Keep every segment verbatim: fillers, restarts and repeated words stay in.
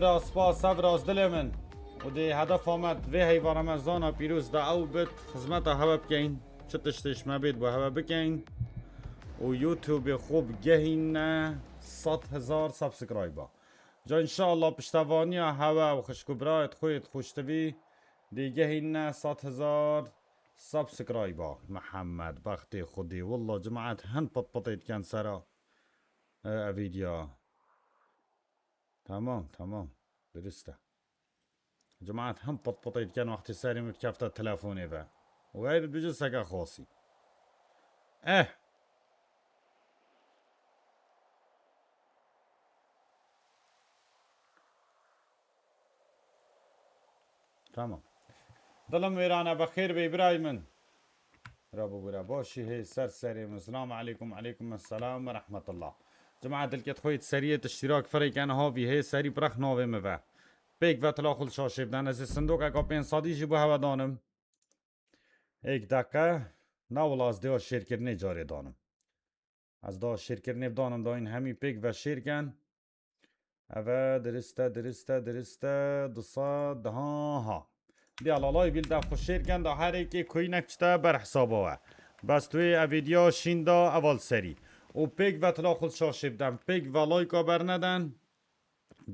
Ra spas, sev rast dilê min. Û dê hedefa me vê heyva Remezana pîroz de ew bit, xizmeta hewe bikeyn. Çi tiştê ji me bêt bo hewe bikeyn. Û YouTubeê xwe bigehîne sed hezar subscribe-a. Ca înşallah piştevaniya hewe û xişk û birayêt xwe yêt xweştivî dê gehîne sed hezar subscribe-a. Mihemed, bextê Xwedê, wallah cemaet hin pitpitê dikin sera, e, ev vîdya. Tamam, tamam. Dirist e. Cemaet him pitpitê dikin wextê serê min dikefte telefonê ve. Û gayr dibêje seke xasî. Eh! Tamam. Dilim wêran e, bexêr bê birayê min. Bira bibûre başî hê ser serê min. Selamu aleykum, aleykum selam ve rahmetullah. Cemaet dilkêt xwe yêt seriyê tiştîrak firêken ha vî hê serî birex navê min ve. Pêk ve tila xwe li şaşê biden. Ez ê sindokeka pênc sedî jî bo hewe danim. Êk deqe, na wila ez dêwa şêrkirinê carê danim. Ez da şêrkirinê bidanim dayîn hemî pêk ve şêrken. Eve dirist e, dirist e, dirist e, du sed, ha, ha. Diya lalay bîl de xwe şêrken da her êkê koyînek çite ber hesaba we. Bes tu yê evê diya şîn da eval serî. Û pêk ve tila xwe şaşê biden, pêk ve layka berneden.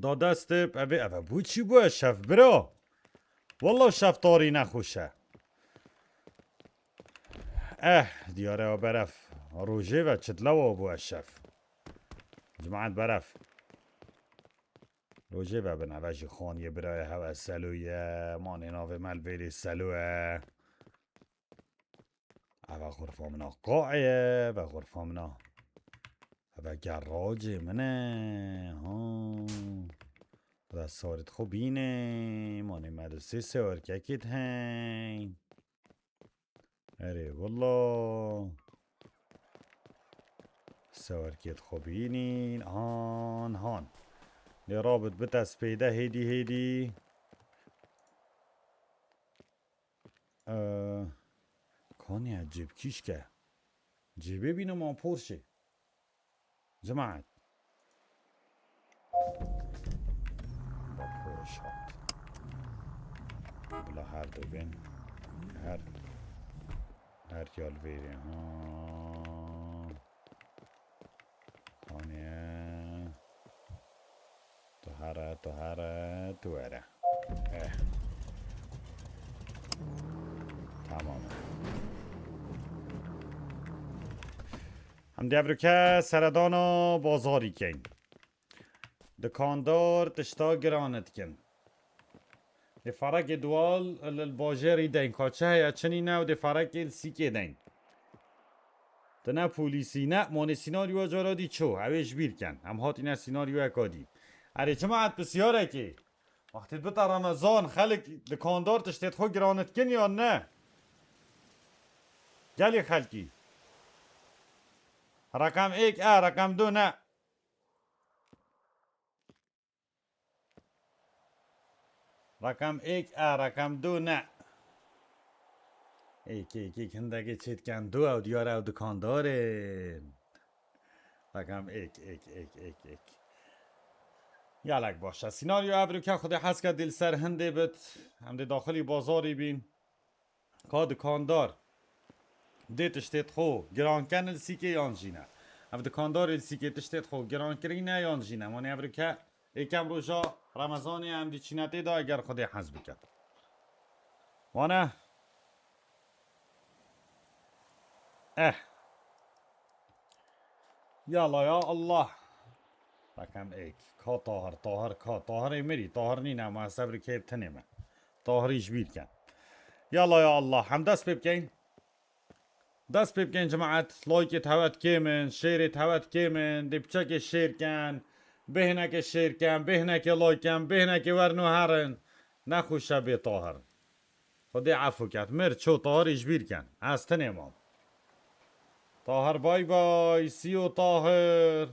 Da destê eve, eve bû çi bû şef bira? Wallah şef tarî nexweş e. Eh, diyare ya beref. Rojê ve çitlewa bû şef. Cemaet beref. Rojê ve bin eve jî xaniyê birayê hewe Selo ye. Manê navê me li vêrê Selo ye. Eve xurfa min a qaê ye, eve xurfa min a. Eve gerracê min e. Ha. Eve sarê xwe bîne. Manê me du sê sewerkekê heyn. Erê wilo. Sewerkêt xwe bînîn. Han han. Lê rabit bite spêde hêdî hêdî. Ee, Kanya cêbkîşke. Cêbê bîne man porşê. Cemaet. Bak, hoş hat. Bila her du bên. Her, her yal vêrê. Ha. Hani. Tu here, tu here, tu were. Eh. Tamam. Em dê evroke seredana bazarî keyn. Dikandar tişta giran dikin. Dê ferekê dual li, li bajêrî deyn. Ka çi heye çi nîne û dê ferekê li sîkê deyn. Tu ne polîsî ne, manê sînaryoya cara dî ço. Ew ê ji bîr ken. Em hatîne sînaryoyeka dî. Erê, cemaet, pisyarekê. Wextê bite Remezan, xelk dikandar tiştêt xwe giran dikin yan ne? Gelî xelkî. Reqem êk e, reqem du ne. Reqem êk e, reqem du ne. Êk, êk, êk, hindekê çêtken du ew diyar ew dikandar in. Reqem êk, êk, êk, êk, êk. Gelek baş e. Sînaryo evroke Xwedê hez ke dê li ser hindê bit. Em dê daxilî bazarî bîn. Ka dikandar dê tiştêt xwe giran ken li sîkê yan jî ne? Ev dikandar ê li sîkê tiştêt xwe giran kirîne yan jî ne? Wanê evroke êkem roja Remezanê em dî çîne tê de eger Xwedê hez bike. Wane? Eh. Yala ya Allah. Reqem êk. Ka Tahir, Tahir ka? Tahirê mirî, Tahir nîne, ma sebrî kê tinê me. Tahirî ji bîr ken. Yala ya Allah. Hem dest pê bikeyn. Dest pê bikeyn cemaet. Laykê tewe dikê min, şêrê tewe dikê min. Dê piçekê şêr ken. Bêhnekê şêr ken, bêhnekê like ken, bêhnekê werin û herin. Nexweşe bê Tahir. Xwedê efû ket. Mir çû, Tahirî ji bîr ken. Ez tinê mam. Tahir bay bay. See you Tahir.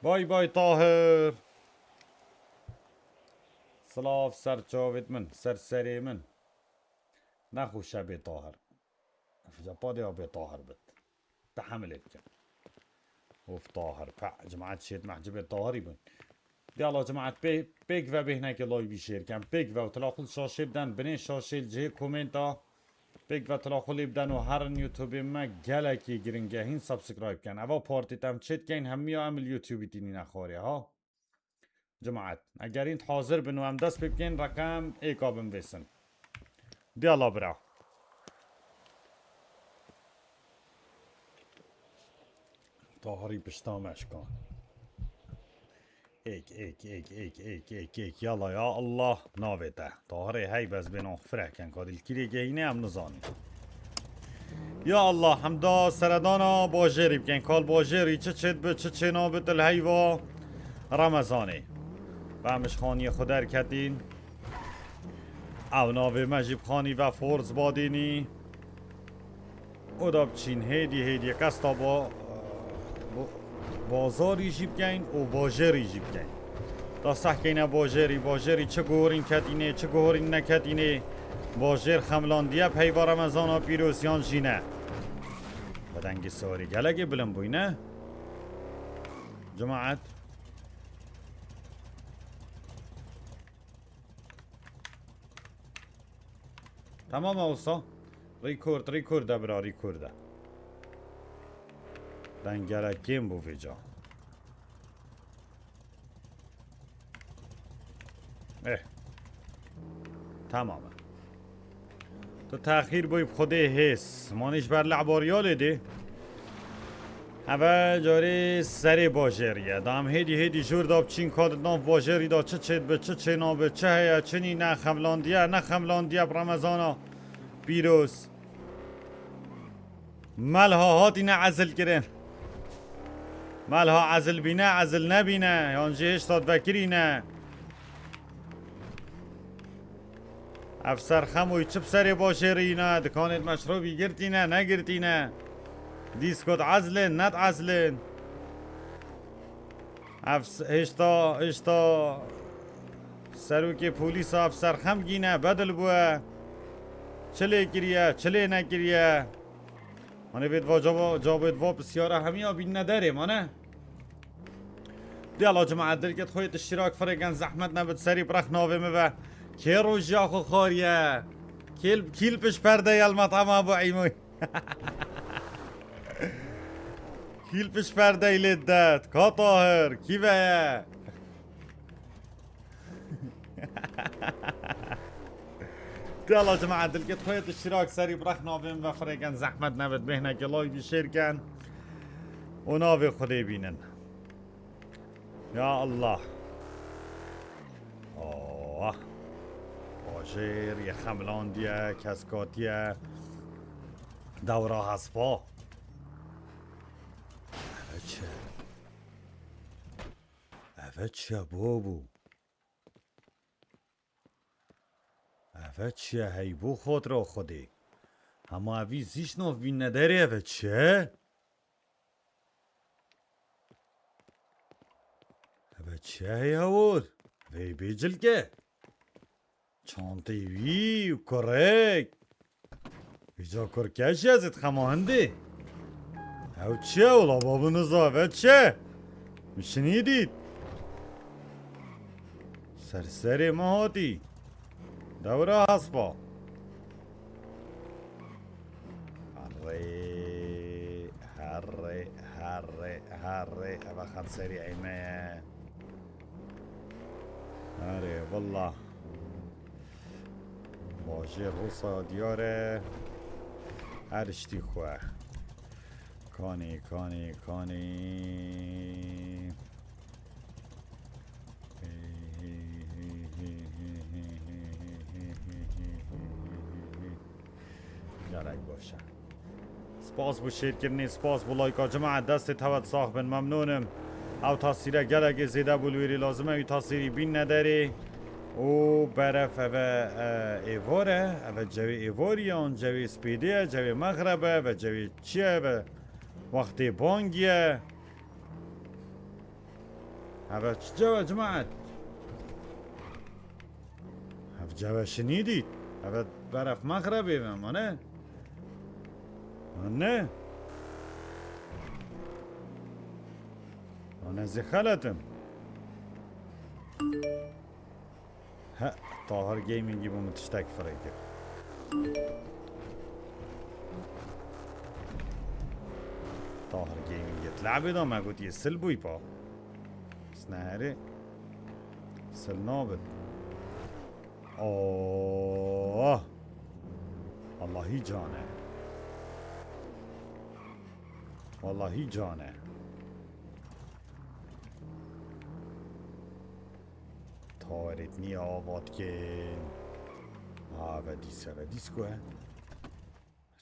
Bay bay Tahir. Silav ser çavêt min, ser serê min. Nexweşe bê Tahir. Fica padê ya bê Tahir bit. Tehemilê bike. Of Tahir, pe, cemaat şêt mehcibê Tahirî bûn. Diyala cemaat pê, pêk ve bêhneke live share ken. Pêk ve û tilaqul şaşê biden, binê şaşê li cihê komenta. Pêk ve tilaqulê biden û herin YouTubeê me gelekî giringe. Hîn subscribe ken. Eva partî tem çêt keyn hemiya em li YouTubeî tînîne xwarê ha. Cemaat, eger hîn hazir bin û em dest pê bikeyn, reqem êka binvêsin. Diyala bira. Tahirî pişta me şikan. Êk, êk, êk, êk, êk, êk, êk, yala ya Allah, navê te. Tahirê hey bes bênan fireken, ka dilkîrê gehîne em nizanin. Ya Allah, hemda seredana bajêrî bikin. Kal bajêrî çi çêt bi, çi çê nabit li heyva Remezanê. Ve em ji xaniyê xwe derketîn. Ew navê me jî bi xanî ve Forz Badînî. Oda biçîn hêdî hêdî qesta ba-, ba-, bazarî jî bikeyn û bajêrî jî bikeyn. Da sehkeyne bajêrî, bajêrî çi guhorîn ketînê, çi guhorîn neketînê, bajêr xemlandiye peyva Remezana pîroz yan jî ne. Bi dengê siwarî gelekê bilind bûyne. Cemaet. Tamam e usta. Record, record e bira, record e. Ben gerek kêm bu vêca. Eh. Tamam e. Tu texîr bûyî bi Xwedê hêz. Manî ji ber lehbariyalê dê. Eve carê serê bajêrî ye. Da em hêdî hêdî jûr da biçîn ka di nav bajêrî da çi çêt bi, çi çê nabe, çi heye, çi nîne, xemlandiye, ne xemlandiye bi Remezana pîroz. Melha hatîne ezil kirin. Melha ezil bîne, ezil nebîne, yan jî hêşta vekirîne. Ev serxem û çi bi serê bajêrî ne, dikanêt meşrobî girtîne, negirtîne. Dîskot ezlin, net ezlin. Ev s-, hêşta, hêşta serokê polîsa ev serxemgîne, bedil bûye. Çi lê kiriye, çi lê nekiriye? Hani vêt va cava, cavêt va pisyara hemiya bînne derê, mane? Diyala cemaat dilket xwe yê iştirak firêken zehmet nebit serî birek navê min ve. Kê rojiya xwe xariye? Kêl, kîl piş perde yel metama bu eymoy. Kîl piş perdey lê det. Ka Tahir, kî ve ye? Diyala cemaat dilket xwe yê iştirak serî birek navê min ve firêken zehmet nebit bêhneke live share ken. Û navê Xwedê bînin. Ya Allah. Oh. Bajêr yê xemlandiye, kes katiye. Dewra hespa. Eve çi? Eve çi ye babo? Eve çi ye hey bo xotra Xwedê? Hema evî zîş nav bînne derê eve çi ye? Eve çi ye hey hewar? Vey bê cilke. Çantê wî û kurek. Vîca kurke jî ez ê dixema hindê. Ew çi ye wila babo niza eve çi ye? Min şinî dît. Ser serê min hatî. Dewra hespa. Herê, herê, herê, herê. Eve xem serî eyme ye. Herê, valla. Bajêr Rûsa diyar e. Her tiştî xwe. Kanî, kanî, kanî. Gelek baş e. Spas bo şêrkirinê, spas bo layka. Cemaet, destê tevet sax bin, memnûn im. Ew tasîre gelekê zêde bû, li wêrê lazim e wî tasîrî bînne derê. Û beref eve, e, êvar e. Eve cewê êvarî ye, an cewê spêdê ye, cewê mexreb e, eve cewê çi ye, eve wextê bangî ye. Eve çi cewe cemaet? Ev cewe şinî dît. Eve beref mexrebê ve mane. Mane. Ne zî xeletim. He, Tahir Gamingî bû min tiştek firê kir. Tahir Gamingê di lehbê de me gotiye sil bûy pa. Sneherê sil nabit. Oh! Allahî can e. Wallahî can e. Tawerêt niye avat ke. Ha, ve dîs e, ve dîs ku e.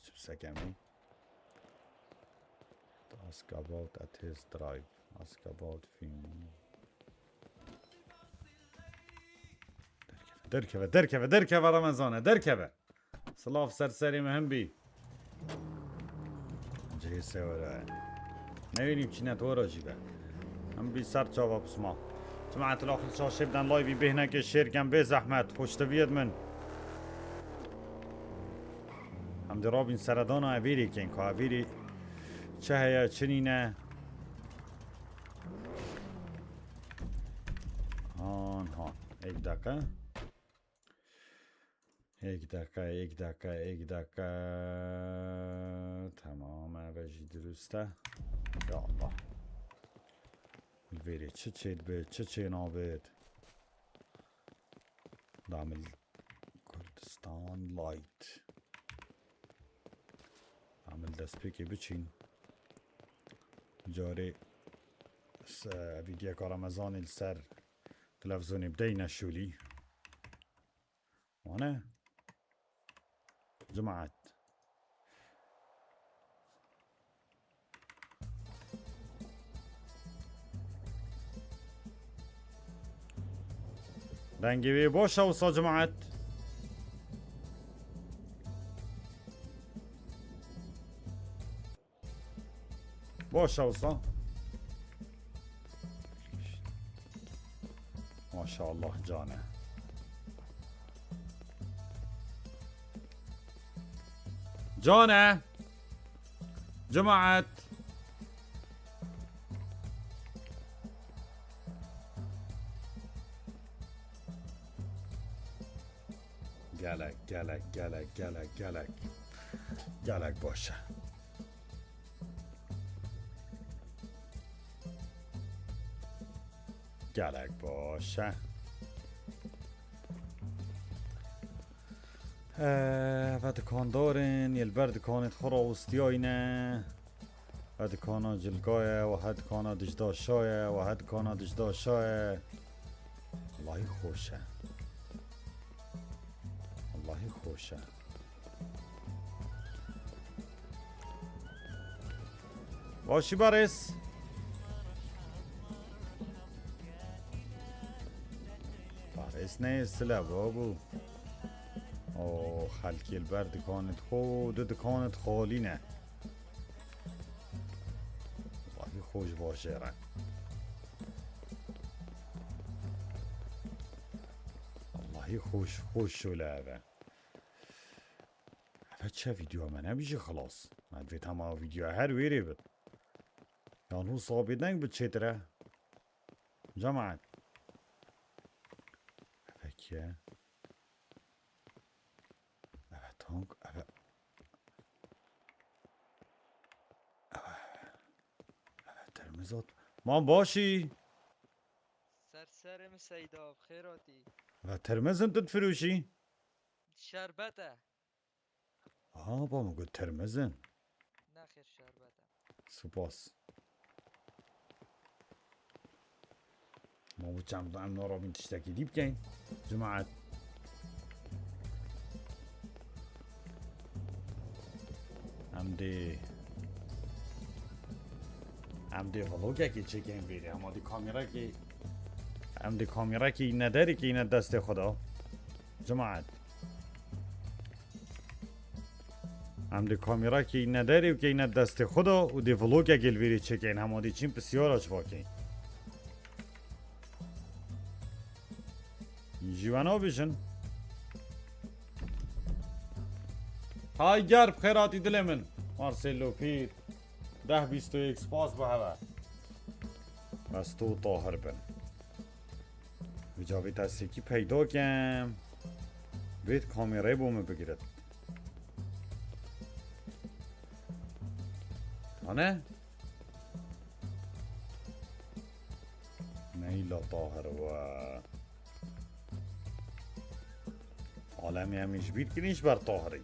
Çim sekemî. Ask about a test drive. Ask about film. Derkeve, derkeve, derkeve, derkeve Remezane, derkeve. Silav ser serê me him bî. Cihê sewere. Newênî biçîne tora jî be. Him bî ser çava pisma. Cemaetil axir çaşê biden liveî bêhneke şêr kem bê zehmet. Xoştiviyet min. Em dê rabîn seredana evêrê kên ku evêrê çi heye, çi nîne. Han, han. Êk deqe. Êk deqe, êk deqe, êk deqe. Tamam, eve jî dirust e. Ya Allah. Li vêrê çi çêdibe, çi çênabit. Damil Kurdistan Light. Damil destpêkê biçîn. Carê se-, vîdyoyeka Remezanê li ser televîzyonê bideyne şûlî. Wane? Cemaet. Dengê wê baş e wisa cemaet. Baş e wisa. Maşallah cane. Cane. Cemaet. Gelek, gelek, gelek, gelek, gelek. Gelek baş e. Gelek baş e. Ee, ve dikandarên yê li ber dikanê xwe rawistiyayne. Ve dikana cilka ye, ve he dikana dijdaşa ye, ve he dikana dijdaşa ye. Allahî xweş e. Allahî xweş e. Başî Barês. Barês neyê sile babû. O xelkê li ber dikanê xwe, du dikanê xalî ne. Allahî xweş bajêr e. Allahî xweş, xweş şole ev e. Eve çi vîdyoya me nebijî xilas. Me divê tema vîdyoya her wêrê bit. Yan hû sabê deng bi çêtir e. Cemaet. Eve kî ye? Eve tank, eve. Eve. Eve termizat. Man başî. Ser serê min Seyda, bi xêr hatî. Eve termizin tu difirûşî? Şerbet e. Aha, ba min got termizin. Nexêr, şerbet e. Spas. Ma bu çem em narabîn tiştekî dî bikeyn. Cemaet. Em dê, em dê vlogekê çêkeyn vêrê. Em dê kamerekê, em dê kamerekê îne derê kê îne destê xwe de. Cemaet. Em dê kamerekê îne derê û keyne destê xwe de û dê vlogekê li vêrê çêkeyn, hema dê çîn pisyara çi vakeyn. Ji we nabêjin. Hay ger bi xêr hatî dilê min. Marcelo Pîr. Deh bîst û yek spas bi heve. Ez tu û Tahir bin. Vêca vê tesekî peyda kem. Vêt kamêrayê bo min bigirit. Hane? Neyla Tahir we. Alemê em ê ji bîr kirin ji ber Tahirê.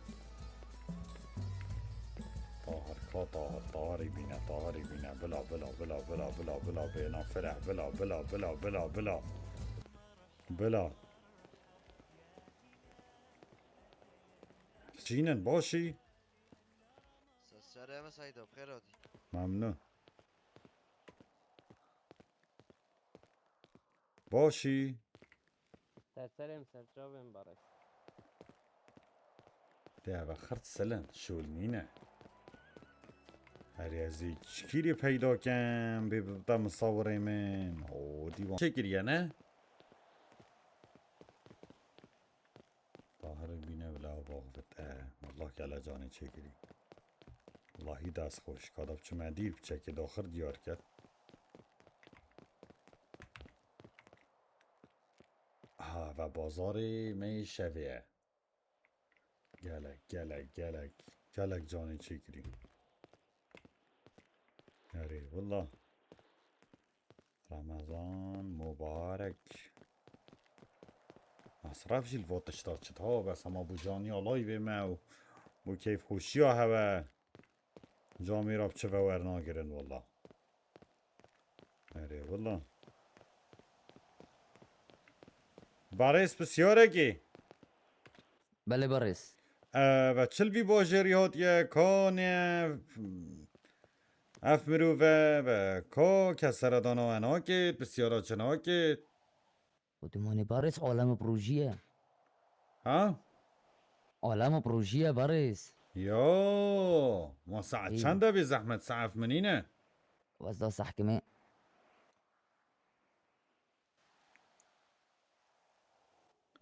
Tahir ka Tahir, Tahirî bîne, Tahirî bîne. Bila, bila, bila, bila, bila, bila, bêna fireh, bila, bila, bila, bila, bila. Bila. Çînin, başî? Serserê me Seyda, bi xêr hatî. Memnun. Başî? Serserê me, serçavê me, barek. Dê eve xirt silin, şûl nîne. Herî ez ê çikîrê peyda kem, bê bibte misawirê min. O, dîwan çêkiriye, ne? Tahirê bîne bila baxivit. E, wallah gele canê çêkirî. Wallahî dest xweş. Ka da biçime dîr, piçekê daxir diyar ket. Ha, ve bazarê me yê şevê ye. Gelek, gelek, gelek. Gelek canê çêkirî. Erê, willa. Remezan mubarek. Mesref jî li va tişta çi diha, bes hema bo caniya layvê me û bo keyfxweşiya hewe. Camêra bi çi ve wernagirin willa. Erê willa. Barês pisyarekî. Belê barês. E, ve çil vî bajêrî hatiye, ka ne ev mirove, ve ka kes seredana we nakê, pisyara çi nakê? Û tu manê barês alema projî ye. Ha? Alema projî ye barês. Yo, ma saet Ê. çend e bê zehmet, saet min nîne? Wezda sehkimê.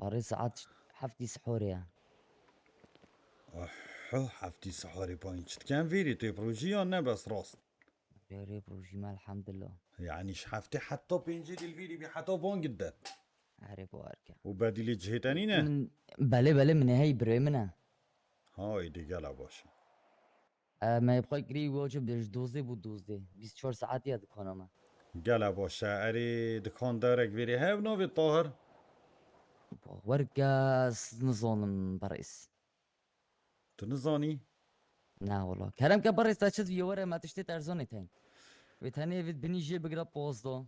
Barê saet heftî sihorê ye. Oho, heftî sihorê payîn çi diken vîrî tê projî yan ne bes rast? Rê rê projî me elhamdulillah. Yanî ji heftê heta pêncî dil vîrî bî heta bangit de. Erê bawer ke. Û bedîlê cihê te nîne? Min, belê belê min ê hey birê min e. Ha, êdî gela baş e. E, me yê bi xwe kirî wacib de ji dozdê bû dozdê. Bîst çar saetî ye dikana me. Gela baş e. Erê dikan derek vêrê hev navê Tahir? Bawer ke ez nizanim berês. Tu nizanî? Na wala. Kerem ke berês te çi diye were me tiştê terzanê teng. Vê tenê vê binî jê bigire pazda.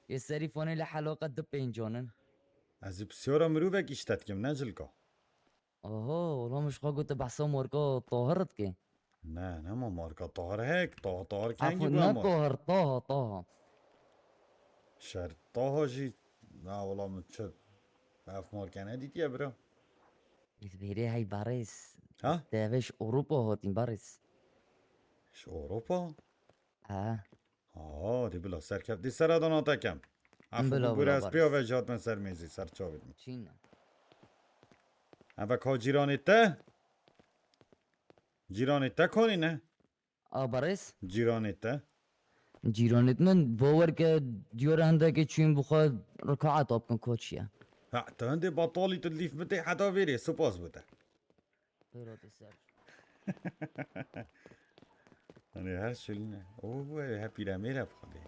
Yê serî fanê li helaqe di pêncanin. Ez ê pisyara mirovekî ji te dikim, ne cilka. Oho, wala min ji xwe got tu behsa marka Tahir dikê. Ne, nema marka Tahir hek, Tahir, Tahir kengî Efo, bû ne ama. Tahir, Taha, Taha. Şer, Taha jî, na wala min çi, ev marka nedîtiye bira. Li vêrê hey barês. Ha? Te ve ji Ewropa hatîn barês. Ji Ewropa? Ha. Ha, dê bila serkeft dê seredana te kem. Efu Bila, bûbûre bila, ez pêya barês. Ve jî hatime ser mêzî, ser çavê min. Çîn e. Eve ka cîranê te? Cîranê te kanî ne? A barês? Cîranê te? Cîranê min bawer ke diyar e hindekê çûyên bi xwe rikaeta bikin ka çi ye. Ha, tu hindê betalî tu lîf bidê heta vêrê, spas bo te. Pêro te ser. Hani her şulîne. O bu ev hep pîremêr e bi Xwedê.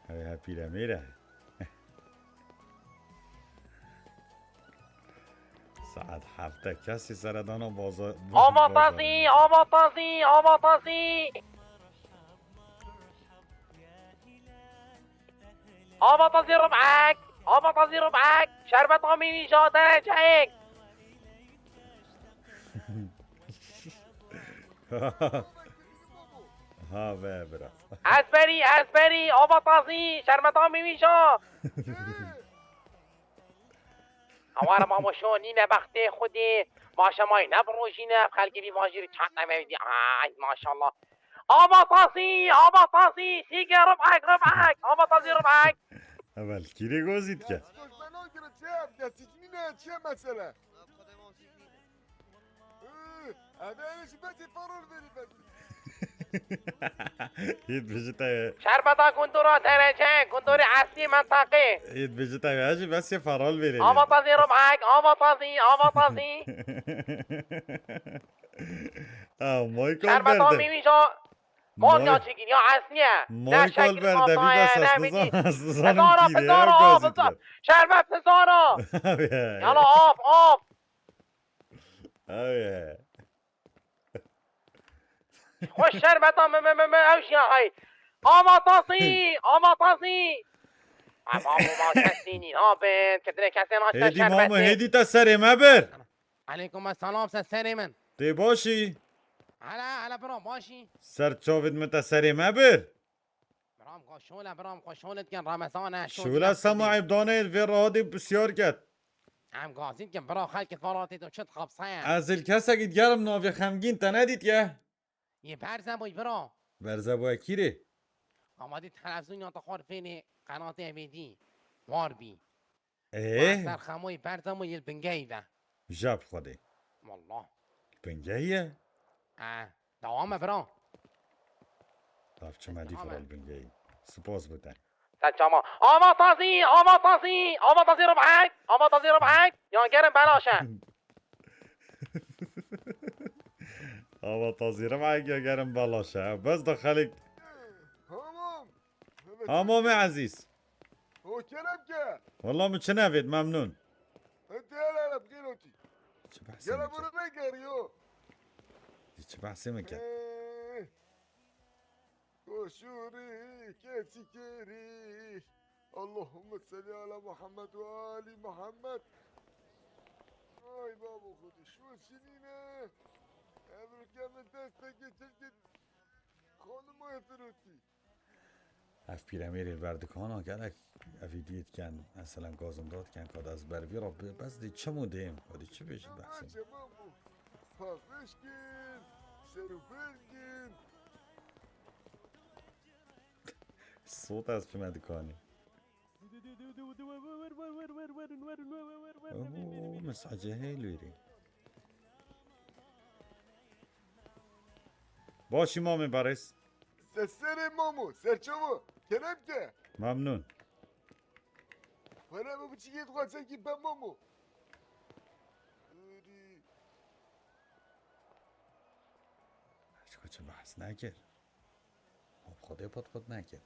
Ev hep pîremêr e. Saet heft kesî seredana baza-, Ava bazarê. Tazî, ava tazî, ava tazî. Ava tazî rib'ek, ava tazî rib'ek. Şerbeta mînî jade cayek. Ha ve bira. Ezberî, ezberî, ava tazî, şerbeta mînî ja. Ewar mamo şo nîne bextê xwedê. Ma şemayî ne bi rojî ne, xelkê vî vajîrî çand neme vî. Ay maşallah. Ava tazî, ava tazî, sîge rib'ek, rib'ek, ava tazî rib'ek. Evel kîrê gozî dike. Destgoş beno gire çev, destî nîne çi mesele? Eve ji betî faror verî betî. Yit bijite. Şerbeta gundura derece, gundurî eslî mentaqî. Yit bijite, ya jî bes yê feral verê. Ava tazî ribhek, ava tazî, ava tazî. Ah, Michael Şerbeta Berde. Mîvîja. Mor ya çekil, ya eslî ye. Ne Michael şekil Berde, bir kapaye, bes ne aslında bidî. Zan-, Zan-, Pizara, pizara, pizara. Şerbet pizara. Abi ya. Yala, af, af. Abi ya. Xweş şerbeta me, me, me, me, ew jî ya hay. Ava tasî, ava tasî. Ama bu ma kesî nî, ha ben, kedine kesê naşte şerbetê. Hêdî mamo, hêdî te serê me bir. Aleykum selam, sen serê min. Tê başî? Hele, hele bira, başî? Ser çavêt min te serê me bir. Biram, xwe şole, biram, xwe şole dikin, Ramazan e, şole. Şole sema eyb dane, vê rahatê pisyar ket. Em gazî dikin, bira, xelkê faratê to çi dixapseye. Ez li kesekî digerim navê xemgîn te nedîtiye. Yê berze boy, bira. Berze boy kîrê? Ama dî televîzyonê te xwar fênê qenatê Emêdî. War bî. Ee? Ser xemoyî berze mo yê bingehî ve. Jab Xwedê. Wallah. Bingehî ye? E, dewam e bira. Tav çima dî firal bingehî. Spas bite. Te çama. Ava tazî, ava tazî, ava tazî ribhek, ava tazî ribhek. Ya gerim belaş e. Ava tazî ribhek ya gerim belaş e. Bes da xelk. Tamam. Hamamê ezîz. O kerem ke. Walla min çi nevêt, memnûn. Hadi hele hele bixêr otî. Çi behsê min kir? Gel bunu ne geliyor? Çi behsê min kir? Ee, koşuri, keçi keri. Allahümme salli ala Muhammed ve ali Muhammed. Ay babo Xwedê, şu sinine. Evrike min deste geçir git. Xanıma efiroti. Ev pîremêrê li ber dikana gelek ev îdî dikin, meselem gazim radikin, ka ez ber vî re bi-, bes dê çim û dêm, ka dê çi bêjim behsê. Çema bû. Paqij kin, ser û ber kin. Sot ez çime dikanê. Oo, mesajê heyl wêrê. Başî mamê berêz. Seserê mamo, serçavo, kerem ke. Memnûn. Para bu biçîkê dixwazekî be mamo. Wêrê. Çi, çi behs nekir. Hop, Xwedê pat pat nekir.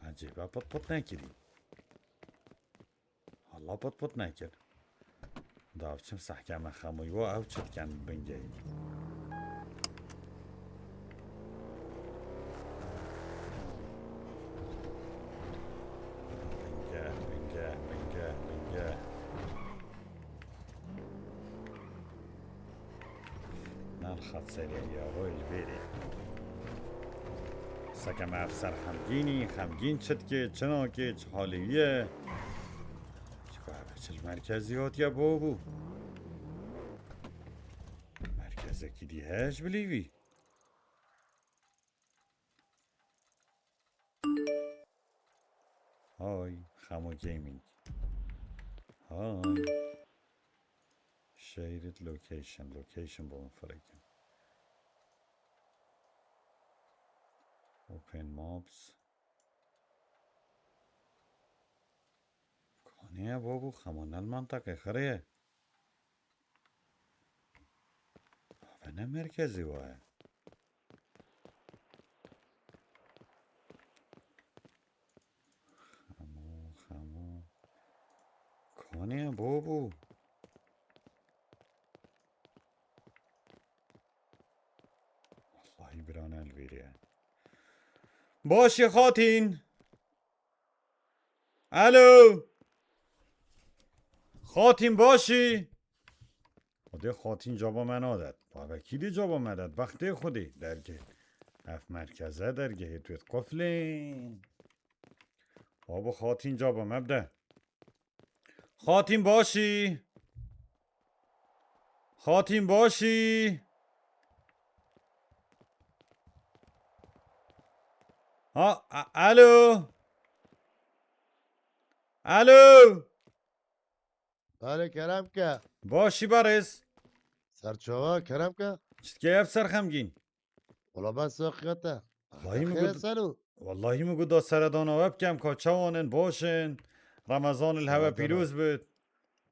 Ecêba pat pat nekirî. Allah pat pat nekir. Dav çim sehkeme xemoy wa ew çi diken bingehî. Bingeh, bingeh, bingeh, bingeh. Nan xat serê ya, hoy li vêrê. Seke me ev ser xemgînî, xemgîn çi dike, çi nake, çi halê wî ye? Çi ku ev çi ji merkezî hatiye bo bû? Merkezekî dî heye ji bilî wî. Hay, Xemo Gaming. Hay. Shared location. Location bo min firêkim. Open maps. Kanê ye bo bû Xemo, ne li menteqê xirê ye. Ave ne merkezê wa ye. Xemo, Xemo. Kanê ye bo bû. Wallahî birane li vêrê ye. Başê xatîn. Alo. Xatîn başî? Xwedê xatîn caba me nadet. Bavekî dê caba me det. Bextê Xwedê dergeh. Ev merkeze dergehê tu yê quflê. Babo xatîn caba me bide. Xatîn başî? Xatîn başî? Ha, a-, alo? Alo? Belê, kerem ke. Başî berêz? Serçava, kerem ke. Çi dike ev serxemgîn? Wala ben saxiyete. Wallahî min got, Selo. Wallahî min got da seredana we bikem ka çawan in, baş in. Remezan li hewe pîroz bit.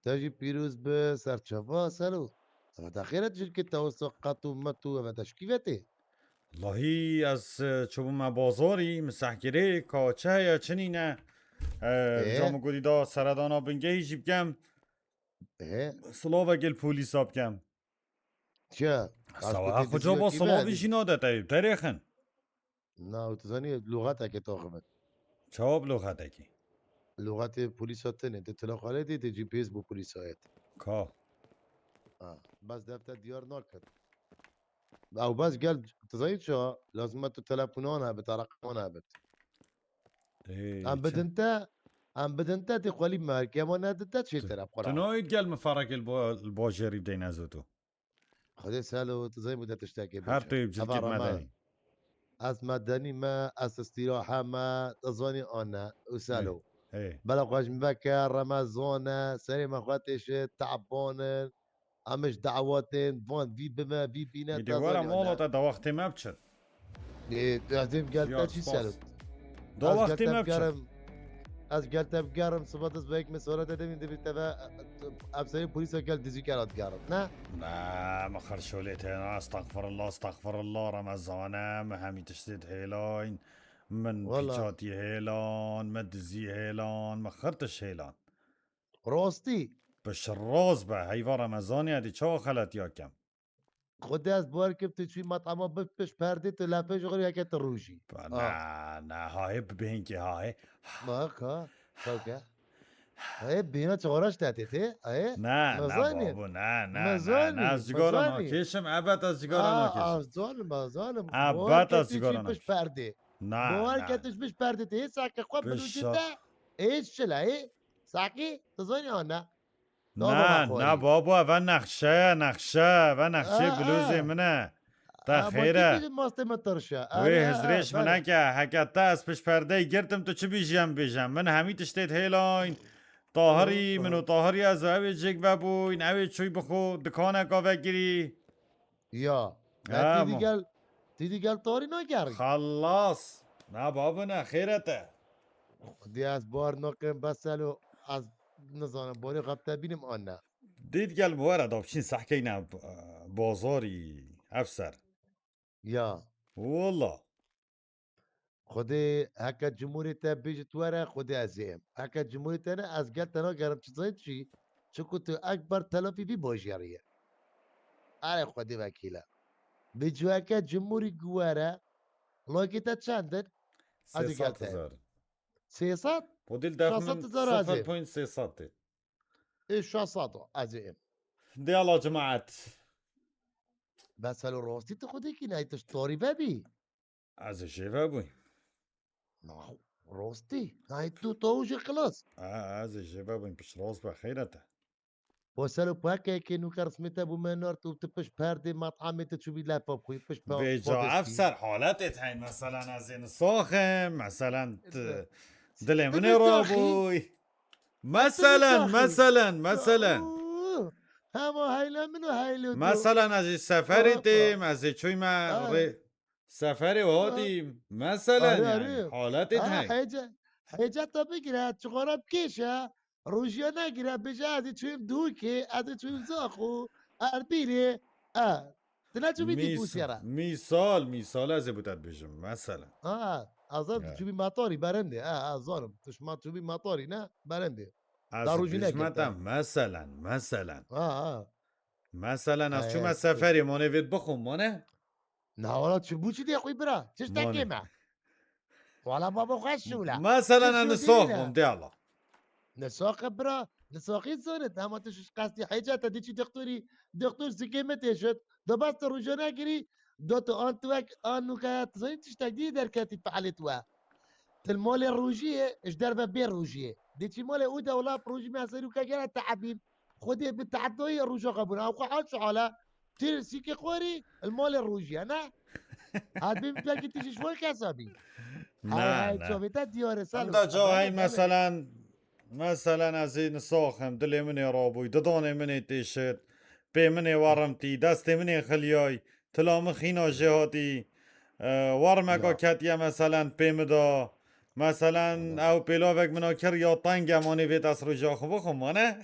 Te jî pîroz bi, serçava, Selo. Ev te xêret jirkê te wisa qet û met û ev te şikîvetê. Wallahî ez, e, çûbûme bazarî, min sehkirê ka çi heye, çi nîne. E, Ê? Ca min gotî da seredana bingehî jî bikem. Ê? Silavekê li polîsa bikem. Çi? Sawa, xwe caba silavî jî nade te, terêxin. Na, û tu zanî, lûxeteke taxibin. Çawa bi lûxetekî? Lûxetê polîsa tenê, tu tila xwe lê dî, tu G P S bo polîsa yet. Ka. Ha, bes defter diyar naket. Ew bes gel, tu zanî çawa? Lazim e tu telefonan hebit, ereqaman hebit. Ê, em çi? Bidin te, em bidin te, tê xwelî me, herkê ema nedin te çê Tu, te re, xwe tu re. Nayît gel min ferekê li bo-, li bajêrî bideyne ez û tu. Xwedê Selo, tu zanî bû te tiştekê bêje. Her tu yê bi cilkê Heva me Rema. Denî. Ez medenî me, ez istîrahe me, tu zanî an ne, û Selo. Ê, ê. Bela xwe ji min veke, Remezan e, serê me xwe têşe, teban in. Em ji dawetên van vî bime, vî bîne, Êdî te were zanî mala ne. Te da wextê me biçin. Ê, ez dêm gel Ya te çî spas. Selo. Da Ez gel wextê te me biçin. Bigerim, ez gel te bigerim, siba diz beyek min sora te demî dibî te ve, e, e, efserê polîsa gel dizî gel digerim, ne? Ne, me xerşolê têna, estexfirullah, estexfirullah, Remezan e, me hemî tiştê hêlayn, min Wala. Pîçatî hêlan, me dizî hêlan, me xir tiş hêlan. Rastî. Pişt roz be, heyva Remezanê edî çawa xeletiya kem? Xwedê ez bawer kim tu çûyî met'ama bi pişt perdê tu lepê ji xwe yeke tu rûjî. Ba, Ah. Na, na, hayê bi bêhnkê hayê. Bak ha, çawke. Hayê bêhna çaxaraş te tê tê, hayê. Na, na, Mezanî. Babo, na, na, na, Mezanî, na, ez cigara mezanî. Nakêşim, ebet ez cigara Ah, nakêşim. Ah, zalim, ah, zalim. Ebet Bawer ez ke tu cigara çûyî pişt nakêşim. Perdê. Na, Bawer na. Ke tu ji pişt perdê tê, sake xwe Pişt birûjî şa- te. Ê çi la, ê? Sakî, tu zanî an ne? Na, na, babo, eve nexşe ye, nexşe, eve nexşê bilûzê min e. Te xêr e. Wê hizrêş min neke, heke te ez pişt perdeyê girtim, tu çi bêjî em bêjin. Min hemî tiştê hêlayn. Tahirî, min û Tahirî ez û ew ê cêk vebûyn, ew ê çûy bi xwe dikaneka vekirî. Ya. Ha, Tî dî gel, tî dî gel Tahirî nagerî. Xelas. Na babo ne, xêr e te. Dî ez bar nakim, bes Selo, ez nizanim, barê xwe te bînim an ne. Dît gel bi were da biçîn sehkeyne, e, bazarî, efser. Ya. Walla. Xwedê heke cumhurê te bêjit were, Xwedê ez ê im. Heke cumhurê te ne, ez gel te nagerim çi zayt jî, çiku tu ekber telafî vî bajêrî ye. Erê Xwedê vekîl e. Bêjî heke cumhurî were, lakê te çend in? Ez ê gel te. Sê sed hezar. Sê sed? Podil Şeş sed hezar ez ê. Sıfır point sê sed tê. Ê şeş sed ez ê im. Dê Allah cemaat. Bes helo rastî tu xwedê kî nayê tu ji tarî vebî. Ez ê jê vebûyim. Na, rastî. Nayê tu taw jê xilas. A, ez ê jê vebûyim, pişt rast be, xeyret e. Bo selo pekekê nûke rismê te bû me nart û tu pişt perdê mat'amê tu çûbî lepa bixwî, pişt pe-, Vêca ev ser haletê teyn, meselen ez ê nisaxim, meselen dilê min ê rabûy. Meselen, meselen, meselen. Hema heyle min û heylê tu. Meselen ez ê seferê têm, ez ê çûyme rê seferê hatîm. Meselen, yanî, haletê te. Hece, hece te bigire, çixara bikêşe, rojiya negire, bêje ez ê çûyim dûkê, ez ê çûyim zaxo, Erbîlê. E, tu neçûbî dî Bûsiyara. Mîsal, mîsal ez ê bo te dibêjim, meselen. Ha, ez zanim tu çûbî matarî, berendê. Ha, ha, zanim. Tu şima çûbî matarî, ne? Berendê. Ez dibêjime te, meselen, meselen. Ha, ha. Meselen, ez çûme seferê, mane vê bixwim, mane? Na, wala çi bû çi dê xwî bira? Çi ştekê me? Wala baba xweş şûle. Meselen, ez nisax bûm, dê Allah. Nisaxe bira, nisaxî zanit, hema tu ji qestî hêca te dê çî doktorî, doktor zikê me têşit, da bes tu rojane girî, da tu an tu wek, an nûke, tu zanî tiştek dî derketî feelê tu we. Til malê rojiyê, ji derve bê rojiyê. Dê çî malê û de wela rojî me serûke gere teebîm. Xwedê bi tehdayê roja xwe bûn. Ew xwe hat şuhala. Tir sîkê xwerî, li malê rojiye, ne? Hat bê min pelkî tijî ji wan kesa bî. Ne, hey, ne. Çavê te diyar e, Salo. Em da ca hey, meselen, meselen ez ê nisaxim, dilê min ê rabûy, didanê min ê têşit. pê min ê werim tî, destê min ê xiliyay, tila min xîna jê hatî, e, wermeka Ya. ketiye meselen pê min da. Meselen, Wala. ew pêlavek min a kir ya teng e, manê vê dest roja xwe bixwim, wane?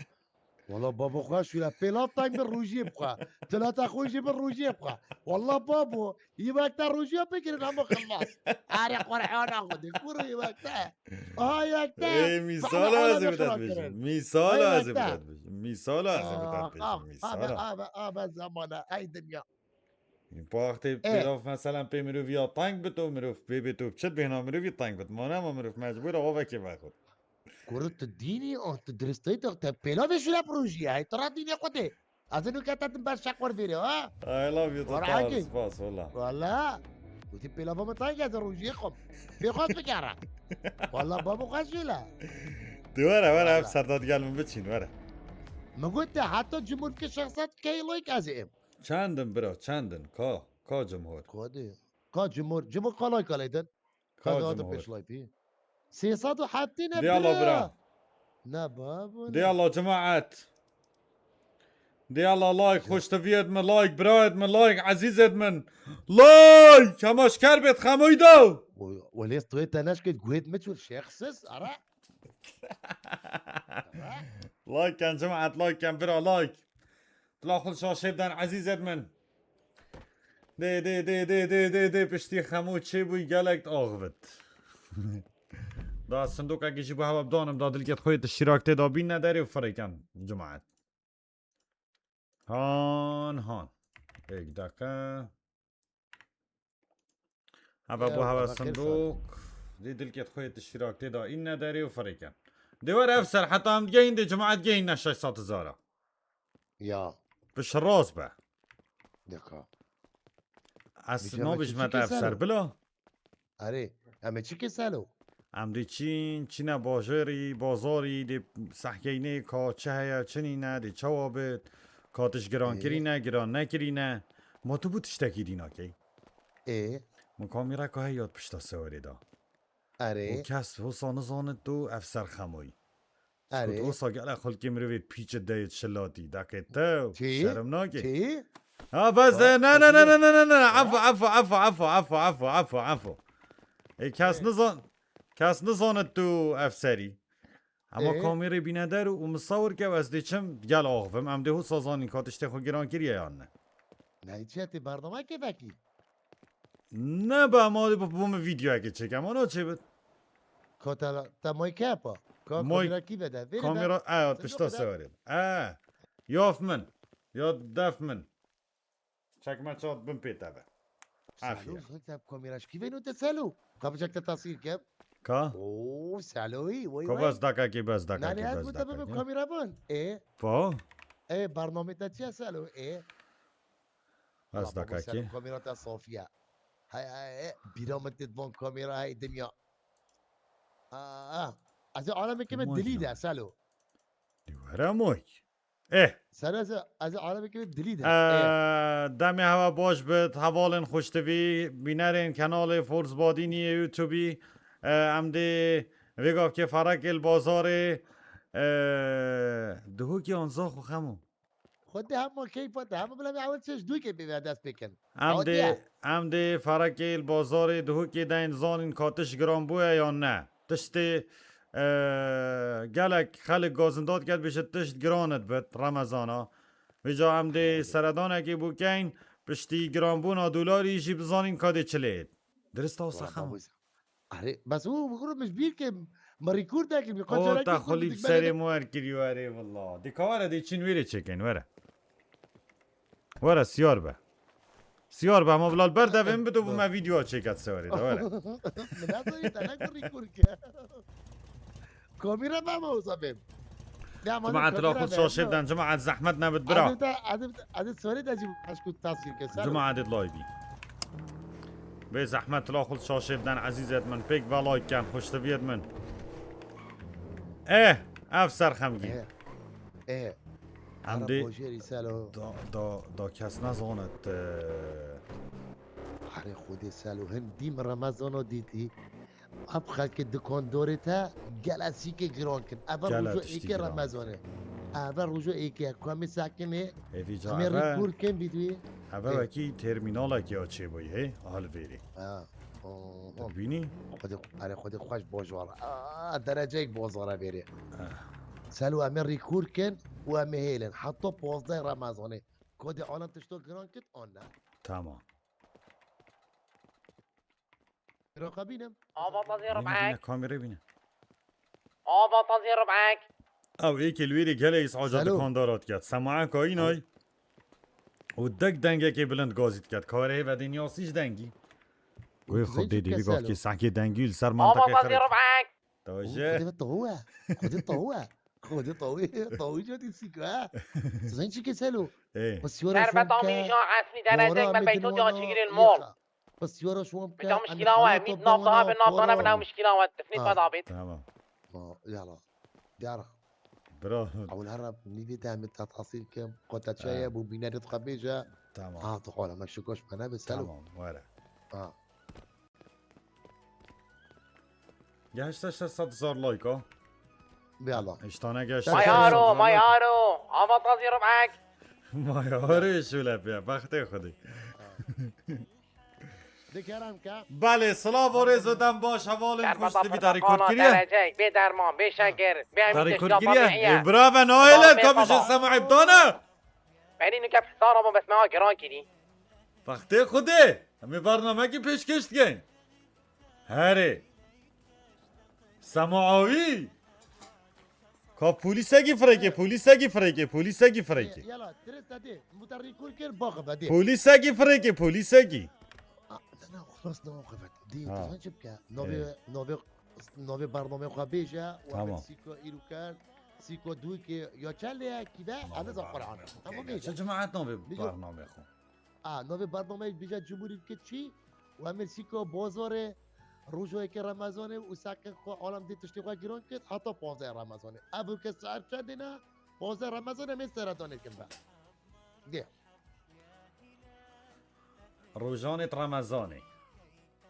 Wala babo xweş wî la pêlav teng bi rojiyê bixwe. Tila te xwe jî bi rojiyê bixwe. Wala babo, yî wek te rojiya pê kirin hema xillas. Are Qur'ana xwe de, kuro yî wek te. Aha yek te. Ê, mîsala Bala ez ê ala bide şura dibêjim. kirin. Mîsala Ay ez ê wek te. bide dibêjim. Mîsala ez ê bide Ah, dibêjim. ah, Mîsala. Abi, abi, abi, zamana. Ay dinya. Pa wextê E. pêlav meselen pê mirovî ya teng bit û mirov pê bê tu çi bêhna mirovî teng bit. Mane ma mirov mecbûr e avekê vexwit. Kuro tu dînî, oh, tu diristî, tu te pêlavê şûre bi rojî ye. Hey, tu ra dînê xwe tê. Ez ê nuke te tim ber şeq wer vêrê, ha? I love you, Wara total. Akî. Spas, wala. Wala. Gotî pêlava min teng e, ez ê rojiyê xwim. Pê xwe ez bigere. Wala, babo xweş jî le. Tu were, were, ev Wala. serdat gel min biçîn, were. Min got te heta cumhur ke şexsat key like ez ê em. Çendin bira, çendin? Ka, ka cumhur? Ka de. Ka cumhur, cumhur ka like lê din? Ka Ka da cumhur? pêş like pî. Sê sed û heftê ne De Allah bira. bira. Ne babo, De ne. Allah cemaat. De Allah like, Cem- xoştiviyet min like, birayet min like, ezîzet min. Like! Hema şker bêt xemoy da. O, o lê stoyê te neşkêt guhêt mi çûr şexsiz, ara. Like ken cemaat, like ken bira, like. Tila xul şaşê biden ezîzet min. Dê, dê, dê, dê, dê, dê, dê, piştî xemû çêbûyî gelek axivit. Da sindokekî jî bo hewe bidanim, da dilkêt xwe yê tiştîrak tê da bîne derê û firêken, cemaet. Han, han. Êk deqe. Heve Ya, bo heve baba, kêr sindok. Dê dilkêt xwe yê tiştîrak tê da înne derê û firêken. Dê were ev ser, heta em digehîn dê cemaet gehînne şeş sed hezara. Ya. Pişt rast be. Deka. Ez Dîşe me nabêjime çi te ev ser selo? bila. Erê, em ê çi ke selo? Em dê çîn, çîne bajarî, bazarî, dê sehkeynê ka çi heye, çi nîne, dê çawa bit, ka tişt giran Ê. kirîne, giran nekirîne. Ma tu bû tiştekî dî nakey. Ê. Min kamîreka heye yad pişta sewerê da. Erê. Û kes wisa nizanit tu ev ser xemoyî. Erê. Wisa gele xulkê mirovê pîçe deyê şilatî. Daqê tew, Çi? şerm nake. Çi? Ha, bes Ha, de, ne, ne, ne, ne, ne, ne, ne, ne. Ha? Afo, afo, afo, afo, afo, afo, afo, afo, afo. E, kes Ê. nizan-, kes nizanit tu ev serî. Ama Ê. kamîrê bîne der û misawir ke ez dê çim gel axivim. Em dê wisa zanîn ka tiştê xwe giran kiriye yan ne. Ne, çi tê bernamekê vekî? Ne be, ma dê bo min vîdeoyekê çêke, ma naçêbit. Ka te, te moy kepa. Ka Moy kamera kî vede? Vêrê de. Kamera, e, Sen pişta yok da. sewerê. E, yaf min. Ya def min. Çekme çat bin pê te be. Salo, Afiye. Sen te kamera şkî vêno te salo. Kapacak te tasvir ke. Ka? Oo, saloyî, vay, Ka vay. bes dakekê, bes Nane, dakekê, ez bes bu te dakekê. bibim kamera bin. E? Pa? E, bernamê te çiye salo? E? Bes Ama baba, dakekê. Salo, kamera te safiye. Hay, hay, e, bira min tê van kamera, hay, dinya. Aa, ez ê alemekê me Moy dilî ya. de, salo. Dî were moy. Eh. Salo, ez ê, ez ê alemekê me dilî de. Eh, Eh. demê hewe baş bit, hevalên xweştivî, bînerên kenalê Force Badînî yê YouTubeî. Eh, em dê vê gavkê ferekê li bazarê, eh, duhokî anzax û xem o. Xwedê hema keyfa te, hema bila me ewil çeş dûkê pê ve dest pê kin. Em Ewil dê, diye. em dê ferekê li bazarê duhokê deyn zanîn ka tişt giran bûye yan ne. Tiştê, e, gelek xelk gazinda dike dibêje tişt giran dibit Remezana. Vêca em dê Ewil diye. seredanekê bûkeyn, piştî giranbûna dolarî jî bizanîn ka dê çi lê. Dirist wisa Wala xem. babû. Erê, bes û, û, û, min ji bîr ke, min rîkûr dekir, min O, xwe te çêrek xulî bi serê min wer kiriyo, erê, wala. Dê ka were, dê çîn wêrê çêkin, were. Were, siyar be. Siyar be, ama bila li ber devê min bide bû me vîdeo çêket sewerê de, were. Min nezanî te ne rîkûr ke. Kamîra me ama o zaman. Ya, Cemaat, kamîra la xwe me, şaşê no. biden, cemaat, zehmet nebit, bira. Edê te, edê, edê sewerê de jî eşku tasvir ke, ser. Cemaat, edê live. Bê zehmet, la xwe şaşê biden, ezîzet min, pêk ve like ken, xweştiviyet min. Eh, ev ser xemgîn. Eh, eh. Em Ara dê bojêrî selo. da, da, da kes nezanit, eh. Are xwedê selo, hin dîm Remezano dîtî. Ev xelkê dikandorê te gele sîkê giran kin. Ev Gele rojo tiştî êkê giran. Remezanê. Eve rojo êkê ku em ê sekinê. Hêvî ca Em ê eve, rîkûr kin vîdyoyê. Eve Ê. wekî termînalekê ya çêbûyî, hê? Alvêrê. Ha. O, o. Dibînî? Xwedê, erê xwedê xweş bozor. Aa, dereceyek bozor e vêrê. Ah. Selo em ê rîkûr kin û em ê hêlin. Heta pazdeh Remezanê. Kodê alan tişto giran kit, an ne? Tamam. Raqabînim. Ava tazê Bîne, ribek. bîne, kamerê bîne. Ava tazê ribek. Ew êkê li wêrê gelê îs'aca Selo. dikandara diket. Semae kayînay. Û dek dengekê bilind gazî diket. Kare hêve dê niyasî ji dengî. Wê Dizên xwe dê çi dê kes gavkê selo. Sehkê dengî li ser Ava manteke tazê xirê. ribek. Taje. Xwedê ve tawu e. Xwedê tawu e. Xwedê tawu e. Tawu jotî sîko e. Dizên çi kes selo. Ê. Şerbet amîja esmî derece ekmek to diya çigirên mol. Pisyara şwan ke. Bita mişkîla we, mît nav daha bin, nav dana bin, ew mişkîla we, tifnî xwe dabît. Tamam. Ma, yala. Diyara. Bira. Ew her nîvê te em ê te tahsîl kim. Ko te çaye bû bînerê xwe bêje. Tamam. Ha, tu xwe me şikoş me nebe selo. Tamam, were. Ha. Gehişte şeş sed hezar like ha. Biyala. Îştane gehişte. Mayaro, mayaro. Ava tazî ribek. Mayaro şule piya. Bextê xwedî. Dikerem ke. Belê, silav û rêz û dem baş, hevalên xweş, divî te rîkord kiriye. Derecek, bê derman, bê şeker, bê Te rîkord kiriye. Ê, brave, naêle, ka bijê Sema Ebdane. Benî nike hesara bû, bes me giran kirî. Bextê xwedê. Em ê bernamekî pêşkêş dikin. Herê. Sema awî. Ka polîsekî firêkê, polîsekî firêkê, polîsekî firêkê. Yala, tirês te dê. Mudarî kur kir, baxi be dê. Polîsekî firêkê, polîsekî. Ah, ne, ne, xlas ne, xevet. Dê, Ha. Dizan çi bike? Navê, Ê. navê, navê bernamê xwe bêje, Tamam. Sîko îro kerd, Sîko dûkê, ya çelê ya kî be, Navê Aniza bernamê Qur'an. xwe Ama kê? bêje. Çi cemaet navê Bijo. bernamê xwe? A, navê bernameyê dibêje Cumhurî bike çi? Û em ê sîko bozorê, rojoyeke Remezanê û sekin xwe alem dê tiştê xwe giran kit heta pazdeh Remezanê. Ev û ke saet çendê ne? Pazdeh Remezanê em ê seredanê kin be. Dê. Rojanê Remezanê.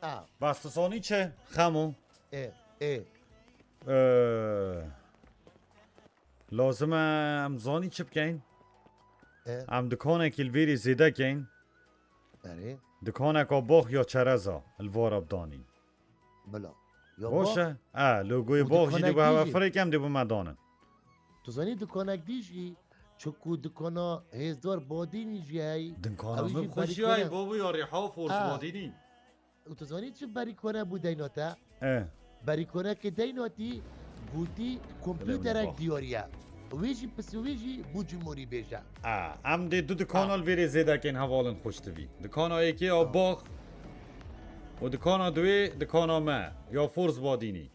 A. Bas tu zanî çi? Xemo. Ê, ê. Ee, lazim e em zanî çi bikeyn? Ê. Em dikanekî li vêrê zêde keyn. Erê. Dikaneka box ya çereza li vara bidanîn. Bila. Ya Baş box? e. E, logoyê Û box jî dikanek dê bi hewe dî jî? firêk em dê bi me danin. Tu zanî dikanek dî jî, çiku dikana hêzdar badînî jî heyî. Dinkana Ew min jî xweşî berî heyî, kone. babo ya rêha fors Ha. badînî. Û tu zanî çi berî kone bû deyna te? E. Berî kone ke deyna tî, gotî Bilê kompûterek baba. diyarî ye. Wê jî pisî wê jî bû cumhurî bêje. A, em dê du dikana Ha. li vêrê zêde kên hevalin xweş divî. Dikana yekê ya Ha. bax û dikana duwê dikana me. Ya Fors Badînî.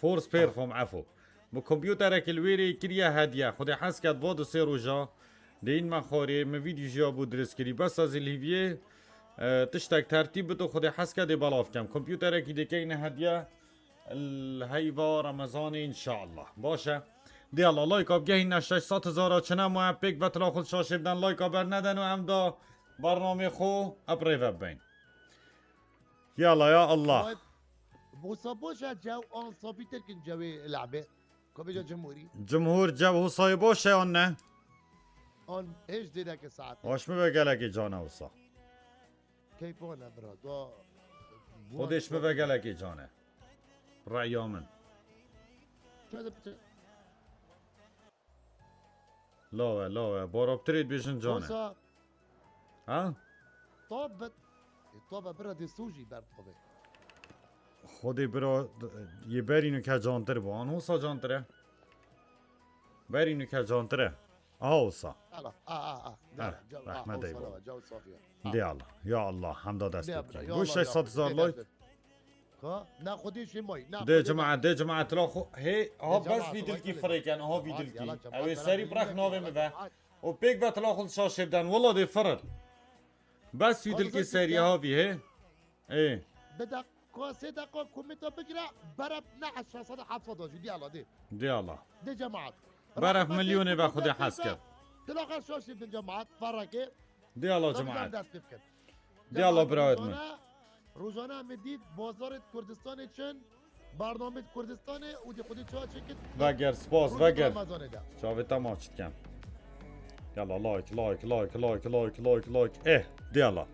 Fors Ha. Perform efo. Bi kompûterekî li wêrê kiriye hediye. Xwedê hez ket va du sê roja. Dê în me xwarê, min vîdyo jî ya bû dirist kirî. Bes ez ê li hîviyê, e, tiştek tertîb bido, Xwedê hez ke dê belav kem. Kompûterekî dê keyne hediye. Li heyva Remezanê înşallah. Baş e. Dê Allah, layka bigehîne şeş sed hezara çi nemaye, pêk ve tila xwe şaşê biden, layka bernedin û em da bernamê xwe ep rê ve bibeyn. Yala ya Allah. Vay, Bosa boş e, cew an sabî tirkin cewê lehbê. Ko bêje cumhurî. Cumhur cew husayê boş e an ne? An hêj dêdeke saet. Hoş mi be gelekê cane wisa. Keyfane bira, da. Xwedêş bibe gelekê cane. Reya min. Şöyle bir şey. Lawe, lawe. Borabtirê dibêjin cane. Wisa Ha? Tab bet. E, tab e bira dê sojî ber tabê. Xwedê bira, yê berî nuke cantir bû. An wisa cantir e? Berî nuke cantir e. Aha wisa. Ala, a, a, a. Ha, Dere, caw, a, rehmet a, ey sala baba. Caw safiye. Dê Allah. Ya Allah, hemda dest Dê bikî. Allah, ya Bu Allah, şeş sed ya hezar Allah. Lay. Ka, na xwedê şê may, na Dê xwedê cemaat, dê cemaat la xwe. Hê, ha Dê bes cemaat, vî dilkî vay firêken, ha vî vay, dilkî. Yala cemaat, Ew ê bera serî dilkî brek navê min ve. Cemaat. O pêk ve tila xwe şaşê biden. Wala dê firin. Bes vî Hadi dilkî sen serî git ya. ha vî hê. Ê. Bi dakika, sê dakika komêta bigire, beref ne aşağı sada hafsa da jî, diyala dê. Diyala. Dê cemaat. Beref Rahmetê milyonê ve komêta Xwedê hes pêta, kir. Tila xwe şaşê bin cemaat, farrake. Diyala Tabii cemaat. ben dest pê bikin. Diyala Cemaat birawet min. Rojane, rojane em ê dît, bazarê Kurdistanê çin, Bernamê Kurdistanê û di xwedî çawa çêkir? Veger, spas, veger. Ramazanê de. Çavê te maç dikem. Yala, like, like, like, like, like, like, like. Eh, diyala.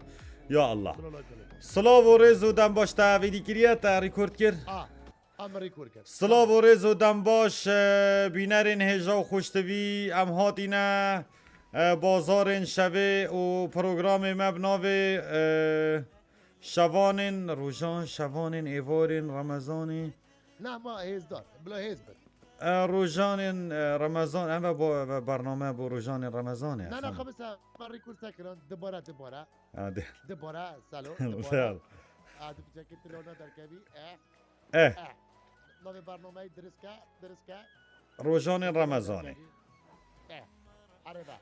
Ya Allah. Sılav û rêz û dem baş te vêdî kiriye, te record kir. Ah, em record kir. Sılav û rêz û dem baş, e, bînerên hêja û xweştivî, em hatîne, e, bazarên şevê û programê me bi navê, e, şevanên, rojan, şevanên, êvarên, remezanê. Ne, ma hêzdar. Bila hêz bin. E, rojanên, e, remezan, em ve bo, ve bername bo rojanên remezanê. Ne, ne, xebis em record sekirin. Dibare, dibare. Hadi. Dibare, salo, Salo. dibare. Hadi bir çekil telefona derkevî. Eh, Eh, eh. Navê bernameyê diriske, diriske. rojanên remezanê. Eh, arê be.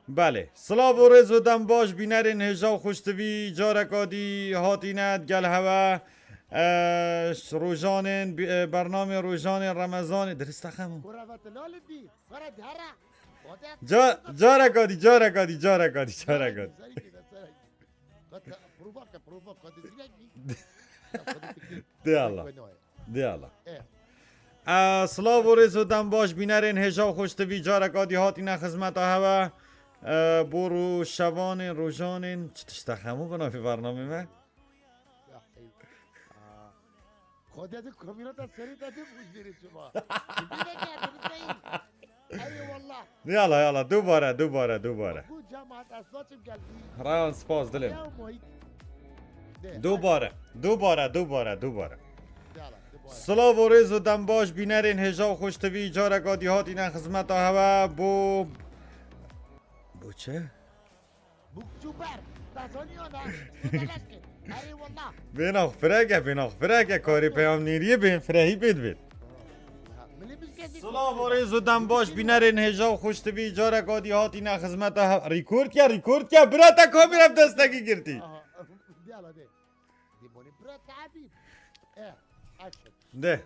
Belê. Silav û rêz û dem baş bînerên hêja û xweştivî, careka dî hatîne digel hewe. E, rojanên, bi- e, bernamê rojanên remezanê. Dirist e xemo. Kura ve te lal dî. Kura dihera. Ca, careka dî, careka dî, careka dî, careka dî. Provoke, provoke, dizî. De Allah. De Allah. E, silav û rêz û dem baş bînerên hêja û xweştivî, careka dî hatîne xizmeta hewe. E, bo ro şevanên, rojanên, çi tişt e xemo bi navê bernamê me? Xwedê di komîna te serî te bim û jêrê çima. Eyvallah. Yala, yala, dubare, dubare, dubare. Bu cemaat esna çim geldi. Rayan spas dilê. Ya Muhit. De. Dubare, dubare, dubare, dubare. Yala, dubare. Silav û rêz û dem baş bînerên hêja û xweştivî, careka dî hatîne xizmeta hewe bo... Bo çi? Bu çuper. Tazaniyana. Eyvallah. Bênaxfireke, bênaxfireke, karê peyamnêriyê bên firehî pê dibên. Silav û rêz û dem baş bînerên hêja û xweştivî, careka dî hatîne xizmeta hev. Rîkord ke, rîkord ke, bira te kamera bi destekî girtî. Aha, de ala de. Dîmonî bira te abî. Eh, action. De.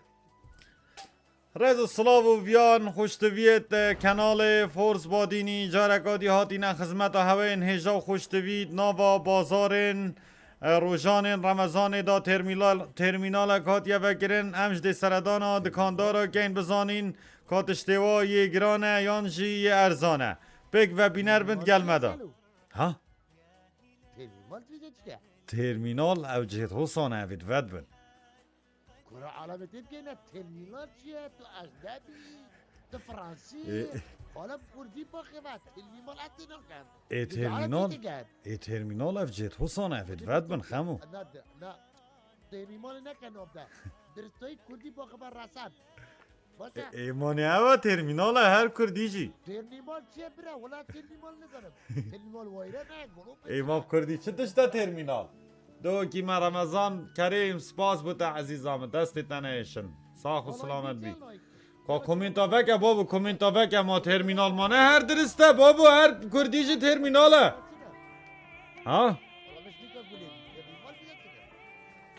Rêz û silav û viyan xweştiviyê te kenalê Force Badînî, careka dî hatîne xizmeta heweyên hêja û xweştivî di nava bazarên, e, rojanên Remezanê de termîlal-, termînalek hatiye vekirin. Em ji dê seredana dikandara keyn bizanîn ka tiştê wa yê giran e yan jî yê erzan e. Pêk ve bîner bin digel me de. Ha? Termînal çi çi ye? Termînal ew cihê hosan e, evê divet bin. Kura alametê bikeyne termînal çi ye? Tu ecdebî, tu fransî, E. Hala kurdî baxê ve termînal ez tê nakem. Ê termînal, ê termînal ev cihê hosan e, evê divet bin xemo. Na, na, termînal neke navde. Diristayî kurdî baxê ve resen. Başa. Ê, ê, mane ewa termînal e her kurdî jî. Termînal çi ye bira? Wala termînal nizanim. Termînal wayre ne? Golo. Ê, ma kurdî çi tişt e termînal? Dohokî me Remezan Kerîm, spas bo te ezîza min, destê te nehêşin. Sax û silamet bî. Ka komenta veke babo, komenta veke, ma termînal mane her dirist e babo, her kurdî jî termînal e. Ha?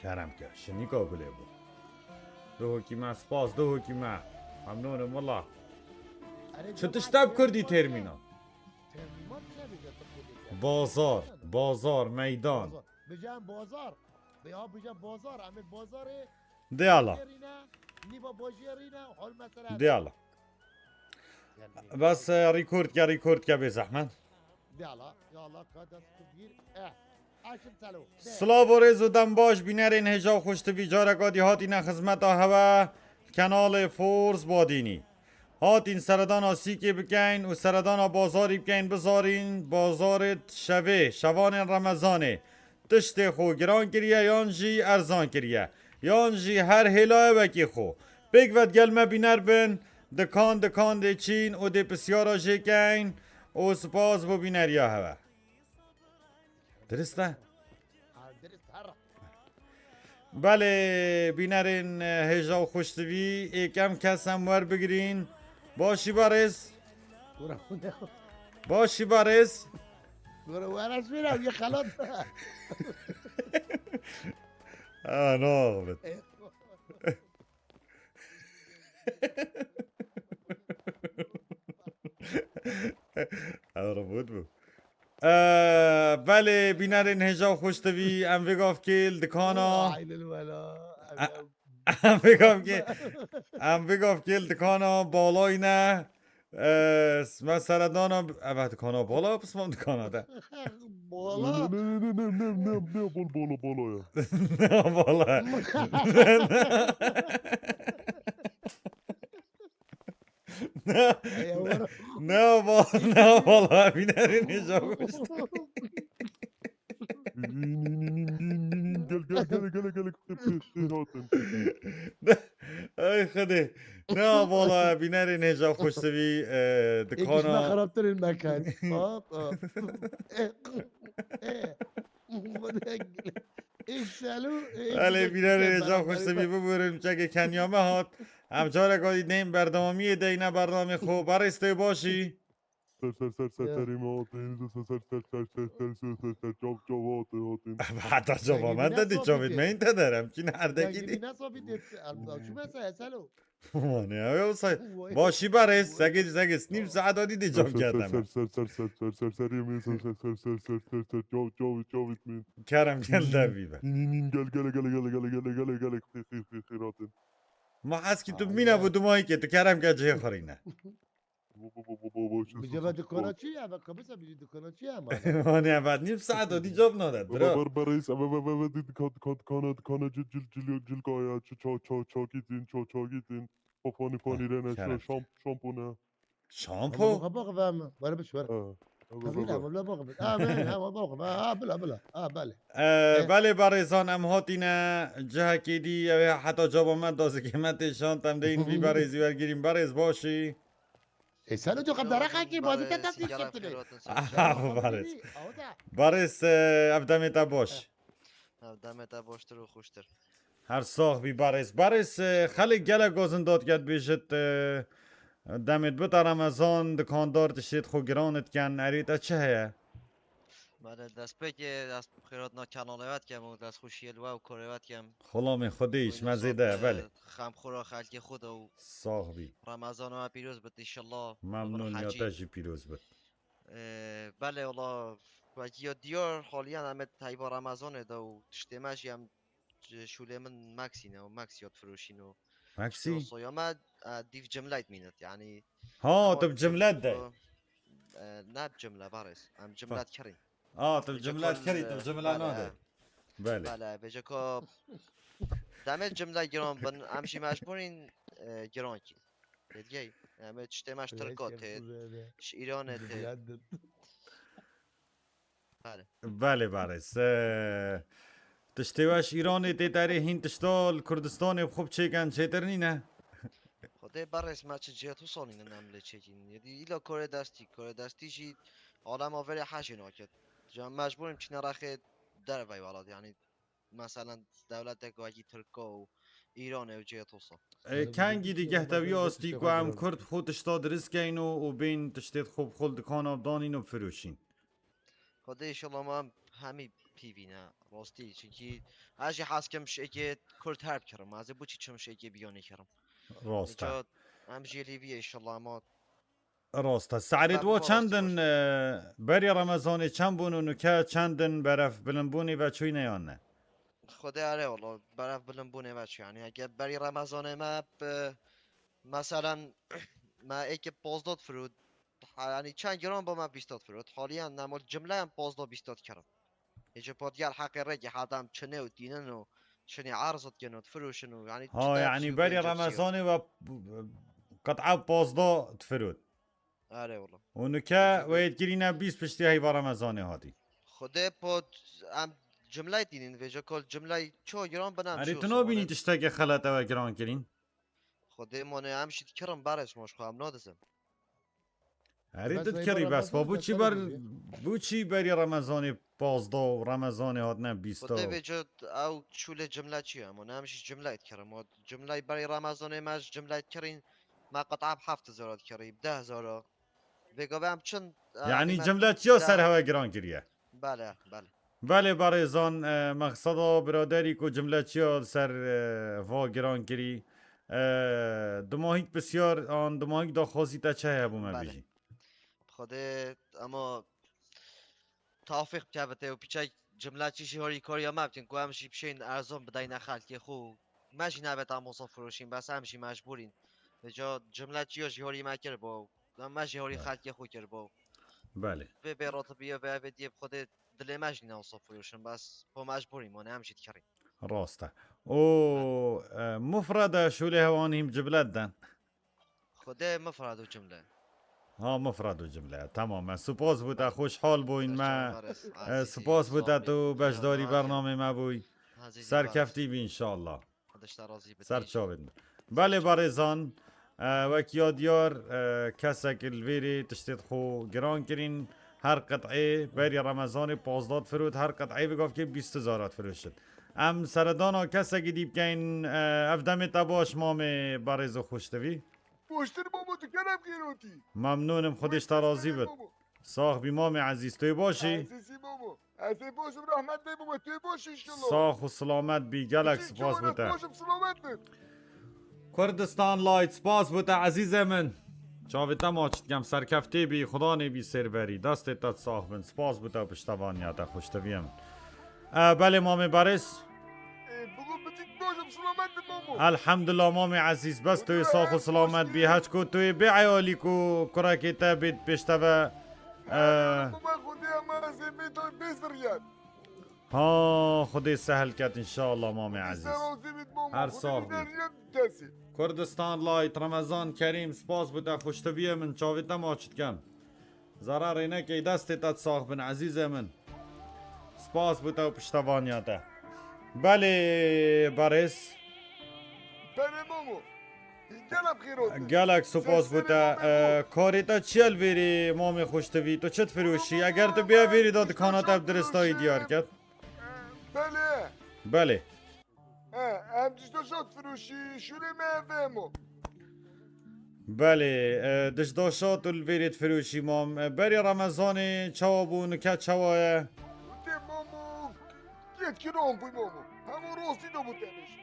Kerem ke, şinika gulê bû. Dohokî me spas, dohokî me. Memnûnim wela. Çi tişt e bi kurdî termînal? Bazar, bazar, meydan. Bijan bazar. Beya bijan bazar, em ê bazarê. Diyala. Nîva bajêrîne, hol mesele. Diyala. Bes, e, record ke, record ke bê zehmet. Diyala, ya Allah ka dest tu bir. Eh. Aşim selo. Silav û rêz û dem baş bînerên hêja û xweştivî, careka dî hatîne xizmeta hewe kenalê Force Badînî. Hatîn seredana sîkê bikeyn û seredana bazarî bikeyn, bizarîn bazarê şevê, şevanên Remezanê tiştê xwe giran kiriye yan jî erzan kiriye, yan jî her hêlaye wekî xwe. Pêk ve digel me bîner bin, dikan dikan dê çîn û dê pisyara jê keyn û spas bo bîneriya hewe. Dirist e? Belê, bînerên, e, hêja û xweştivî, êkem kes em werbigirîn. Başî barêz. Başî barêz. Gora were şwêra, yê xelat. Ah, no, bit. Ew robot bû. Ee, belê, bînerên hêja û xweştivî, em vê gavkê li dikana. Aylil wela. A- Em bigavkê, em bigavkê li dikana balayî ne. E, me seredana, eve dikana bala, pismam dikana de. Bala. Ne ne ne ne ne ne ne bol bol bol ya. Ne bala. Ne, Ey, wara. Ne bala, ne bala, binerê nêja xweş. Gel gel gel gel gel. Ay xwedê. Ne bala, binerê nêja xweş sevî, e, Êkişme dikana. xerabtirên me ket. Hop, hop. Ê, selo, ê, Elê gidek binerê gidek nêja xweş beraber sevî bak. Bibûrim çekê Kenya me hat. Em carek dî neyên berdewamiyê deyne bernamê xwe. Barê stê başî. Ser ser ser ser Ya. serê me hatê. Ser ser ser ser ser ser ser ser ser çav çav hatê hatê. Heta cevabı Dengê ben bî de ne dî çavit sabitê? me în te derim. Çin her Dengê dekî bî dî. ne sabitê? Çi mesela selo? Mane ya, ya say. Vay. Başî barê sekiz sekiz nîm saet dî dî cevap Ser ser geldim. ser ser ser ser ser ser serê me ser ser ser ser ser ser ser çav çav çav çav çav. Kerem gel de bî be. Nin nin nin gel gel gel gel gel gel gel gel gel gel gel gel gel gel gel. Ma eskî tu mîna bu dumay ke tu kerem gel cihê xurîne. Bi cebe dikana çi ya? Be kabisa bi dikana çi ya ma? Mane ya, ben nîm saet dî cevap nadet. Ber Bro. ber ber reis ebe ebe ebe dikana dikana dikana dikana cil cil cil cil kaya ço ço ço ço gitin ço ço gitin. Fani fani rene Kerem. şamp şampone. Şampo? Bak bak ben. Bana bir şey ver. Ha. Tabii la bla bak. Ha ben ha bak bak. Ha bla bla. Ha bale. Ee, belê barêzan em hatîne cihekê dî ew ê heta caba me dazikê me tê şand em deyîn vî berêzî wergirîn berêz başî. E sen o kadar hakî bazı te teslim Sigara çekti. xêratin Ah, sen. barêz. Barêz e, ev demê te baş. Ev demê te baştir û xuştir. Her sax bî barêz. Barêz e, xelek gelek gozin dot get bêjit e, demêt bita Remezan dikandar tiştêt xwe giran diken erê te çi heye? Mane destpêkê ez xêratina kanalê we dikem û destxweşiyê li we û korê we dikem. Xulamê Xwedê Û ji me înşallah zêde bi belê. Xemxora xelkê xwe de û Sax bî. Remezana we pîroz bit înşallah. Memnûn ya te jî pîroz bit. Ee, belê wala wekî ya diyar haliyan em ê teyba Remezanê de û tiştê me jî em şûlê min Maxî ne û Maxî ya difiroşîn û Maxî? Soya me e, dîv cimleyt mînit yani. Ha, tu bi cimlet de. E, ne bi cimle barêz. Em cimlet kirin. Ha, tu bi cimlet kirî, tu bi cimle nade. Belê. Belê, bêje ku demê cimle giran bin, em jî mecbûrîn e, giran kî. Lê digey, em ê tiştê me ji Tirka tê, ji Îranê tê. Belê. Belê barêz. E, tiştê we ji Îranê tê derê hîn tişta li Kurdistanê bi xwe bi çêken çêtir nîne? Xwedê berêz me çi cihê tu sanînin em lê çêkîn. Yedî îla korê destî, korê destî jî alema verê hejê naket. Ca mecbûr im çîne rexê dervey welat. Yani meselen dewletek wekî Tirka û Îranê û cihê tosa. E, kengî dî geh te wî astî ku em Kurd xwe tişta dirist keyn û, û bên tiştê xwe bi xwe li dikana bidanîn û bifiroşîn. Xwedê inşallah me hemî pîvîne rastî. Çunkî ez jî hez kim şêkê Kurd her bikirim. Ez ê boçî çim şêkê biyanî kirim. Rast e. Ca em jî lî vî inşallah ma Rast e. Saedê Ben tu wa bu çend rastî in, e, berî Remezanê çend bûn û nuke çend in beref bilimbûnê ve çûyne yan ne? Xwedê erê wala beref bilimbûnê me çû. Yani heke berî Remezanê me bi meselen me êkê pazdeh difirût. Ha, yani çend giran bo me bîst difirût. Haliyan nemol cimleyan pazdeh bîst dikirin. Ê ji pat gel heqê rêkê heta em çinê û tînin û çinê erz dikin û difiroşin û yani Ha, yani berî Remezanê ve qet'a pazdeh difirût. Erê wala. Û nuke we yê dikirîne bîst piştî heyva Remezanê hatî. Xwedê pot em cimley tînin vêje kol cimley ço giran bina em Erê çû tu nabînî xewanin. Tiştekê xelet ewe giran kirîn? Xwedê mane em jî dikirin berê ji ma ji xwe em nadisin. Erê tu dikirî bes xwe bu çî ber bu çî berî Remezanê pazdeh û Remezanê hatine bîst. Xwedê vêce ew çûlê cimle çi ye? Mane em jî cimley dikirin. Ma cimley berî Remezanê me ji cimley dikirîn me qet'a bi heft hezara dikirî, bi deh hezara. Vêga ve em çin Yani cimle çiya ser hewe giran kiriye? Bele, bele. Belê barêzan, e, mexseda biraderî ku cimle çiya li ser, e, va giran kirî. E, dumahîk pisyar an dumahîk daxwazî te çi heye bû me Belê. bijî? Xwedê ema tawfîq bikevitê û piçek cimle çî jî harîkariya me bikin ku em jî bişên erzan bideyne xelkê xwe û Me jî nabê tam wisa firoşîn, bes em jî mecbûr in. Vêca cimle çiyo jî holî me kir bo. Me jî holî Evet. Xelkê xwe kir bo. Belê. Bê bê rotibî ve evê diyê bi Xwedê dilê me jî ne wisa firoşin, bes bo mecbûr in, wan em jî dikirin. Rast e. O e, mufrede şûlê hewan hîm ciblet den. Xwedê mufrad û cimle. Ha, mufrad û cimle. Temamen. Spas bo te, xweşhal bûyn me. Baş E, spas bo te tu beşdarî bernamê me bûyî. Serkeftî bî înşallah. Ser çavên min. Belê berêzan, e, wek ya diyar, e, kesek li vêrê tiştê xwe giran kirîn. Her qit'ê berî Remezanê pazdeh firot, her qit'ê bi gavkê bîst hezar hat firoşit. Em seredana kesekî dî bikeyn, e, ev demê te baş mamê berêz û xweştivî. Boştir babo, tu kerem xêrotî. Memnûnim, Xwedê ji te razî bit. Sax bî mamê ezîz, tu yê baş î? Ezîzî babo. Ez ê baş im, rehmet bê babo, tu yê baş î inşallah. Sax û silamet bî, gelek spas bo te. Baş im, silamet bin. Kurdistan Light, spas bo te ezîzê min. Çavê te maç dikem, serkeftê bî, Xudanê bî sêrberî. Destê te sax bin, spas bo te û piştevaniya te, xweştiviyê min. E, belê mamê berêz. E, bû biçîk baş im, silamet bin mamo. Elhamdulillah mamê ezîz, bes tu yê sax û silamet bî, heç ku tu yê bê eyalî ku kurekê te bê pêş te ve. E, Mama Xwedê ama ez ê bê to bê ziriyet. Ha, Xwedê sehil ket înşallah mamê ezîz. Her sax bî. Kurdistan Light, Remezan Kerîm, spas bo te, xweştiviyê min, çavê te maç dikem. Zerarê nekey, destê te sax bin ezîzê min. Spas bo te û piştevaniya te. Belê berêz. Belê mamo. Gelek xêrot. Gelek spas bo te. E, karê te çi ye li vêrê mamê xweştivî? Tu çi difiroşî? Eger tu bêye vêrê de dikana te bi diristayî diyar ket. Belê. Belê. He, em dişdaşat firoşî, şûlê me ev e mo. Belê, e, dişdaşat û li vêrê difiroşî mam. E, berî Remezanê çawa bû, nike çawa ye? Tê mamo, yê kiran bû mamo. Hema rastî de bû te bêjî.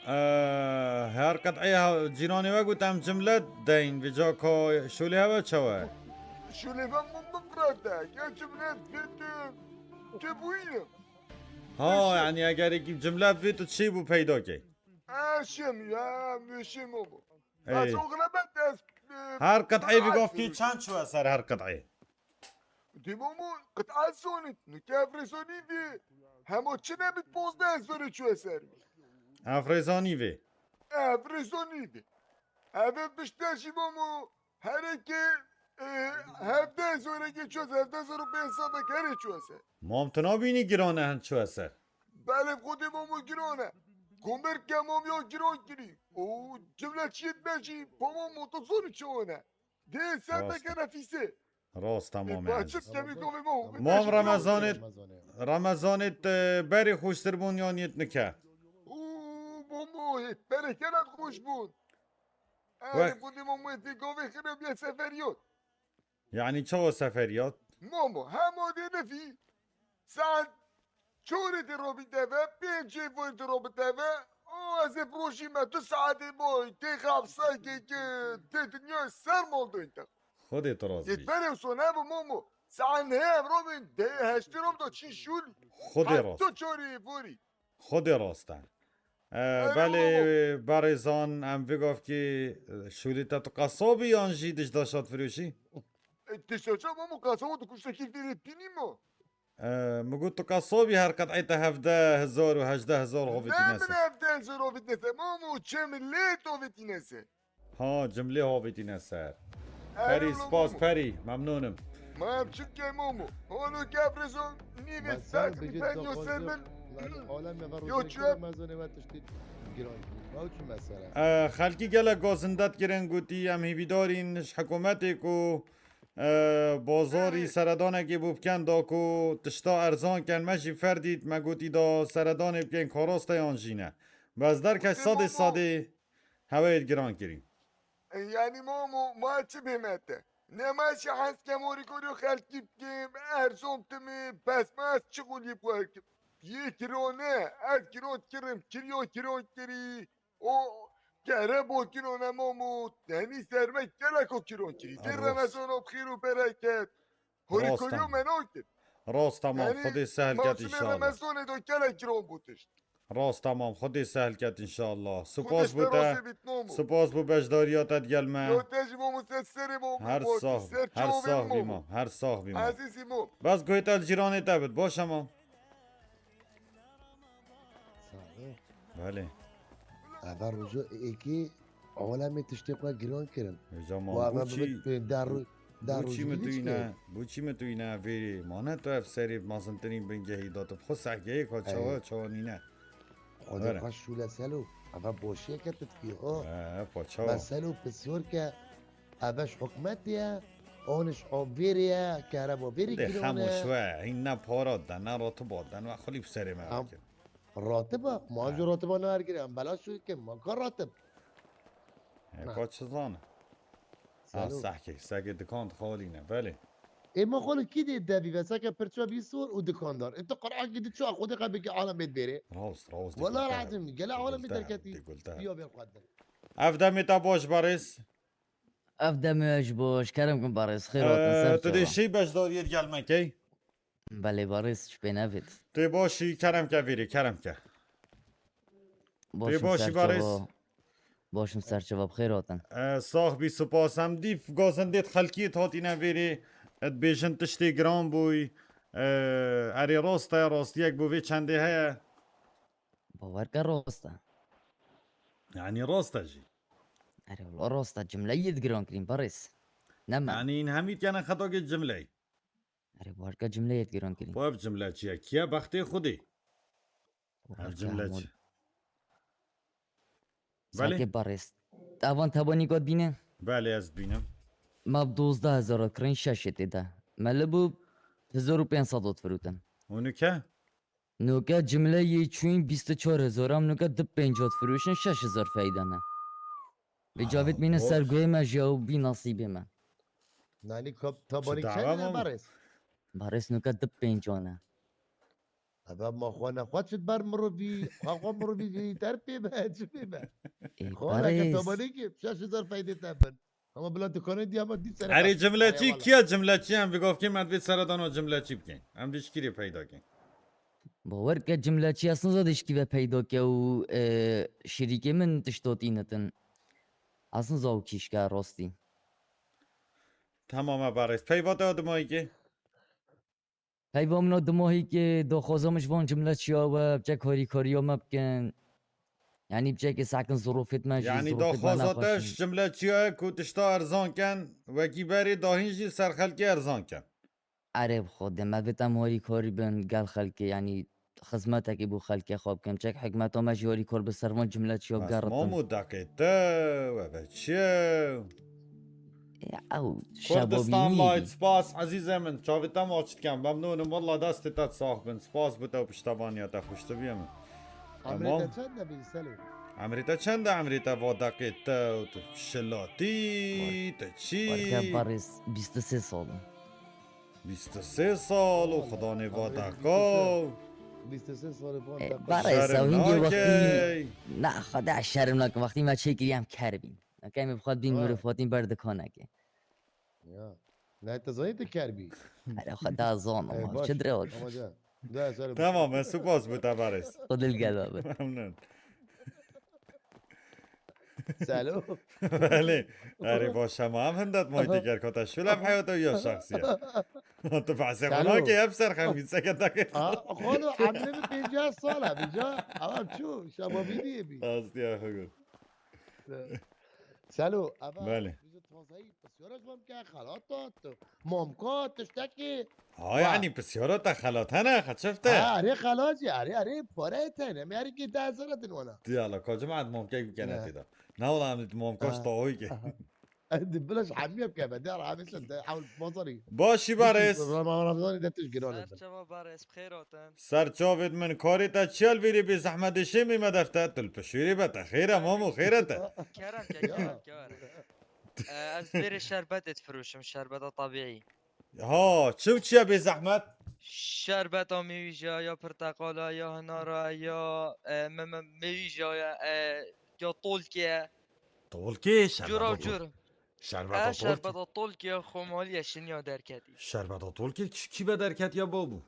E, her qet'ê ha-, cîranê we got em cimle deyn, vêca ka şûlê hewe çawa ye? Şûlê me mum bifrete, ya cimle vê tu, tu bûyî. Ha, yanî eger êkî cimle vê tu çê bû peyda key. E, şim ya, muşim o bu. Ey. Bas o gına ben de, e, Her qit'ê vî gavkî çend çûye ser her qit'ê? Dî mamo, qit'a sonit, nike frêzonî vî, hemo çi nebit pozdeh hezarê çûye ser. Ev rêzanî vê. Ev rêzonî vî. Ev pişte jî mamo, Hereke, e, hevdeh hezar eke çû ser, hevdeh hezar û pênc sed eke herê çû ser. Mam, tu nabînî giran e hin çû ser? Belê, xwedê mam o giran e. Komber ke mam ya giran kirî. O cimle çiyet me jî, pamam o tu zor çi one. Dê ser te ke nefîse. Rast e, mamê ezîz. Paçit kemî kovê mam. Mam, Remezanê, Remezanê te berê xweştir bûn yan yet nike? O, mamo, berê kena xweş bûn. Erê, xwedê mamo, ez ê gavê xirê bîye seferiyot. Yanî çawa seferiyot? Mamo, hema dê nefî. Saet çorê dê robî deve, pêncê voy dê robî deve. O, ez ê proşî me du saetê boy, tê xapsayê ke, tê dinya ser mal doyte. Xwedê tu razî bî. Yê berê sone bi mamo. Saet nehê em robîn, dê heştê rob da çî şûlî. Xwedê rast. Heta çorê vorî. Xwedê rast e. E, belê, berêzan, em vê gavkê, e, şûlê te tu qesabî yan jî dişdaşat firoşî? E, dişdaşat mamo qesaba tu kuştekî vêrê tînî ma? E, min got tu qesabî her qet'ê te hevdeh hezar û hejdeh hezar hovîtîne ser. Ne min hevdeh hezar hovîtîne ser, mamo çem lê tovîtîne ser. Ha, cimlê havêtîne ser. Perî, spas, Perî. Memnûnim. Ma em çi bikey, Momo? Holo kefrezo nîvê ser, penyo ser bin. Yo çi? E, xelkî gelek gazinde dikirin, gotî, em hîvîdarîn ji hikûmetê ku, e, bazarî seredanekê bû bikin, da ku tişta erzan ken, me jî ferdît, me gotî da seredanê bikeyn, ka rast e yan jî ne. Bes derkeç sedê sedê heweyê giran kirî. E, yanî Momo, ma çi bê me te? Ne ma jî hez kem orîkorî xelkî bikim, erzom timî, bes ma ez çi xulî bi we kim? Yê kiro ne, ez kiro kirim, kiriyo kiro kirî. O kere bo kiro ne Momo, tenî ser me gelek o kiro kirî. Vê Remezano bi xêr û bereket. Horîkorîyo me nakir. Rast e, ma Xwedê sehil ket înşallah. Remezanê do gelek kiro bû tişt. Rast, tamam. Xwedê sehl ket înşallah. Spas bo te. Spas bo beşdariya te digel me. Yo te jî bo min ser serê bo min. Her sax, her sax bî mam. Her sax bî mam. Ezîzî bo. Bes guhê te li cîranê te bit. Baş e mam. Sahi. Belê. Eva rojo êkî alemê tiştê xwe giran kirin. Hocam, û eva bibit pê der ro-, der rojî hiç kê. Bo çî min tu yîne vêrê? Mane tu ev serê mezintirîn bingehî da tu bi xwe sehgehê ka çawa çawa nîne. Xwedê xwe şûle Selo. Eva boşiyeke tu dikî ha. He, pa çawa? Me Selo pisyar ke eve ji hikûmetê ye, an ji avêrê ye, kereba vêrê giran e. Dê xemoş we, hîn ne para de, ne ratiba de, ne xulî bi serê me vekir. Ratiba, ma ji ratiba ne ergirê, em belaş şû kim, ma ka ratib. He, pa çi zane? Ha, sehkê, sehkê dikan dixalîne, belê. Ê ma xwe li kî dê devî ve, seke pirça bî sor û dikandar. Ê tu qir'akî di çawa xwe dê qebekî alemê dibêrê. Rast, rast. Wela lazim, gele alemê derketî. Piya bê xwe din. Ev demê te baş berêz. Ev demê ez ji bo, ji kerem kin barêz, xêr hatin, ser çava. Tu dê şî beşdariyê digel me key? Belê barêz, ji pê nevêt. Tê başî, kerem ke vêrê, kerem ke. Tê başî barêz. Baş im ser çava, bi xêr hatin. E, sax bî, spas. Em dîv gazindê di xelkiyê hatîne vêrê, e, dibêjin tiştê giran bûy. E, erê rast e, rastiyek bo vê çendê heye. Bawer ke rast e. Yanî rast e jî. Erê wela rast e, cimleyê yê digiran kirîn, barêz. Ne me. Yanî hîn hemî dikene xetakê cimleyê. Erê bawer ke cimleyê yê digiran kirîn. Bu ev cimle çi ye? Kiye bextê Xwedê? Ev cimle çi? Belê. Sakê barêz. Evan tebanî got bîne? Belê ez dibînim. Me bi dozdeh hezar hat kirin, şeşê tê de. Me li bû hezar û pênc sed hat firotin. Û nuke? Nuke cimleyê çûyîn bîst û çar hezar, em nuke du pênc hat firoşin, şeş hezar feyda ne. Vê cavêt mîne ser guhê me jî ew bî nasîbê me. Nanî kap tabanî çend e barêz? Barêz nuke du pênc an e. Eve ma xwe ne xwe çi ber mirovî, xwe xwe mirovî vî ter pê be, çi pê be? Ê, xwe ne ke barêz. Tabanî ki şeş hezar feydê te bin. Ama bila dikanê diye ama dî sere. Erê cimleçî kiya cimleçî em vê gavkê me divê seredana cimleçî bikên. Em dişkirê peyda kên. Bawer ke cimleçî ez niza dişkî ve peyda ke û, e, şirîkê min tiştotî nitin. Ez niza û kîşke rastî. Tamam e barêz. Peyva te dimahîkê? Peyva min o dimahîkê daxwaza min ji van cimleçiya we, biçek harîkariya me bikin. Yanî biçekê sekin zirofêt me jî, yanî zirofêt me daxwaza te nexweşin. Ji cimleçiya ye ku tişta erzan ken, wekî berê dahîn jî ser xelkê erzan ken. Erê bi Xwedê, me vêt em harîkarî bin gel xelkê, yanî xizmetekî bo xelkê xwe bikin. Çek hikmeta me jî harîkar bi ser van cimleçiya bigeritin. Bes mamo deqê te, we ve çi ye? Ya, ew Kurdistan şebabînî Light, spas ezîzê min, çavê te maç dikem, memnûn im, walla destê te sax bin, spas bo te û piştevaniya te, xweştiviya min. Emrê te çend e bî, Selo? Emrê te çend e, emrê te va deqê te û tu şilatî, tu çî? Weke barêz bîst û sê sal im. Bîst û sê sal û xudanê va deqa. Bîst û sê sal e, va deqa. E, barêz ew hîngê wextî, na, xweda şerm nakin, wextî me çêkirî em ker bîn. Eke em ê bi xwe bîn mirofatîn ber dikanekê. Ya. Ne, te zanî tu ker bî. Hele xwe da zan ama çi dire ol. Tamam, ez spas bo te barêz. Xwe dil gel be. Memnun. Selo. Belê. Erê baş e ma em hindet maytê ker kota şule bi heyata ya şexsiye. Tu behsê xwe nake hep ser xem gitse ke dakê. Xwano emrê min pêncî sal e, vîca. Ama çû, şebabîniyê bî. Astiya xwe got. Selo, eva. Belê. Tazayî pisyarek mam ke xelata tu. Mamka tiştekî. Ha, yanî pisyara te xelat hene, xeçifte. Ha, erê xelat jî, erê, erê, pareyê te ne, me erê kê deh hezar din wana. Diyala, ka cemaat mamkek bikene tê de. Ne wala em mamka ji tahoyî ke. Di bila ji hemî bike be, de hemî sen de hewl pazarî. Başî barêz. Rama Ramazanî de tij giran. Ser çava barêz, bi xêr hatin. Ser çavêt min, karê te çi ye li vêrê bê zehmet dê şêmê me defte, tu li pişêrê be te, xêr e mamo, xêr e te. Kerem ke, kerem ke, were. E, ez vêrê şerbetê difiroşim, şerbeta tabîî. Ha, çi û çi ye bê zehmet? Şerbeta mêwîja, ya pirteqala, ya hinara, ya, e, me, me, mêwîja ye, e, ya tolkê ye. Tolkê, şerbeta tolkê. Cura cur. Şerbeta tolkê. E, şerbeta tolkê ya xwe maliye şiniya derketî. Şerbeta tolkê kî, kî ve derketiye babû?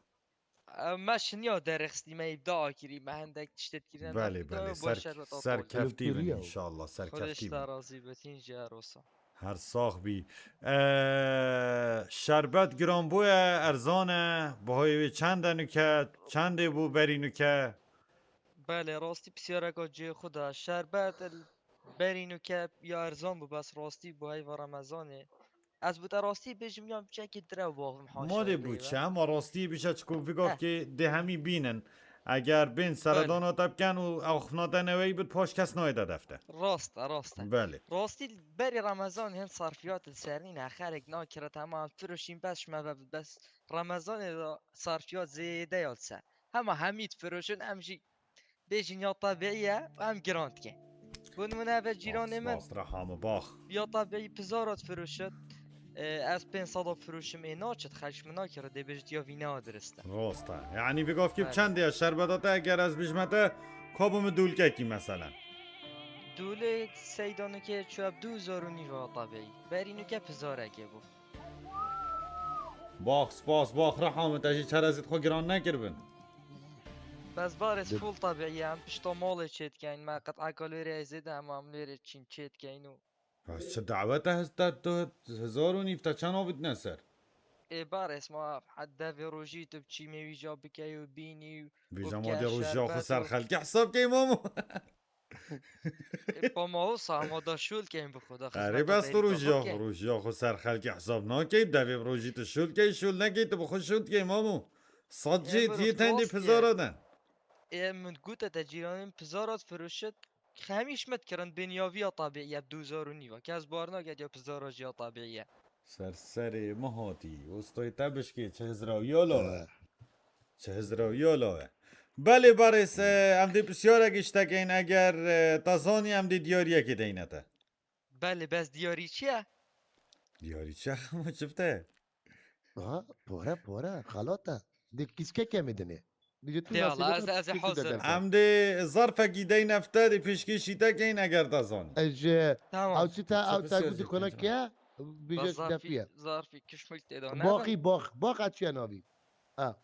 e, me şiniya derêxistî, me îbda kirî, me hendek tiştê kirîne Belê, nefta belê. bo Ser, şerbet serkeftî bin Kiriya. inşallah, Xwedê serkeftî ji te bin. razî be, tîn jî her wisa. Her sax bî. Ee, şerbet giran bûye, erzan e? Bihayê wê çend e nuke? Çendê bû berî nuke? Belê, rastî pisyareka cihê xwe de. Şerbet il berî nuke ya erzan bû, bes rastî bû heyva Remezanê. Ez bi te rastî bêjim, yan çekî dire baxim haşa Madê bû çi, hema rastî bîje, çiku vî gavkê dê hemî bînin. Eger bên Belê. seredana te bikin û axifna te neweyî bit, paş kes nayê te defte. Rast e, rast e. Belê. Rastî berî Remezan hin sarfiyat li ser nîne, xelk nakire, tamam, firoşîn bes ji me ve bes Remezanê de sarfiyat zêde ya li ser. Hema hemî difiroşin, em jî bêjin ya tebiî ye û em giran dikin. Bo nimûne eve cîranê min Rast, rast, reha min bax. ya tebiî pizara difiroşit. E, ez pênc sed a firoşim ê naçit, xelk ji min nakire, dê bêjit ya vîne ya dirist e. Rast e. Yanî vî gavkê Evet. çendê ye şerbeta te, eger ez bijme te, ka bo min dûlkekî meselen? Dûlê seyda nuke çû ev du hezar û nîv a tebiî. Berî nuke pizarekê bû. Bax, spas, bax, reha min te jî çerezît xwe giran nekiribin. Bes barê Di- fûl tebiî ye, em pişta malê çêdikeyn, me qit'eka lêrê zêde hema em lêrê çîn çêdikeyn û Ez çi dawete hesta tu hezar û nîv te çend avitne ser? Ê barê sma, heta devê rojî tu biçî mêvîja bikey û bînî û Vêca bikey ma dê rojiya xwe şerbet ser û xelkê hesab key mamo. Ê, pa ma wisa, ma da şûl keyn bi xwe da Erê xizmeta bes tu berî rojiya, bavakê. rojiya xwe ser xelkê hesab nakey, devê rojî tu şûl key, şûl nekey, tu bi xwe şûl key mamo. Sed Ê, cê biro, diye tendê rast ye. pizara den. Ê, min gute te cîranên pizara difiroşit, hemî ji me dikirin bêniyaviya tebiî ye, bi du hezar û nîva. Kes bar nake ya pizara jî ya tebiî ye. Ser serê min hatî. Ustoyê te bişkê, çi hizrawiya lawe. He. Çi hizrawiya lawe. Belê barês, e, em dê pisyarek ji te keyn, eger, e, te zanî em dê diyariyekê deyne te. Belê, bes diyarî çi ye? Diyarî çi ye? Hema çifte. Ha, pore, pore, xelat e. Dê kîskeke me dinê. Dê Dê Allah, ez, ez ê hazir. Em dê zarfekî deyne te, dê pêşkêşî te keyn eger te zanî. Ez ji Tamam. ew çi te, Çi ew te pisyar gudi jî konak tênce. ya, bîje Bas zarfî, ştepiye. zarfî kişmik tê de ne Baxî, bax, bax, a çiye navî. Ha.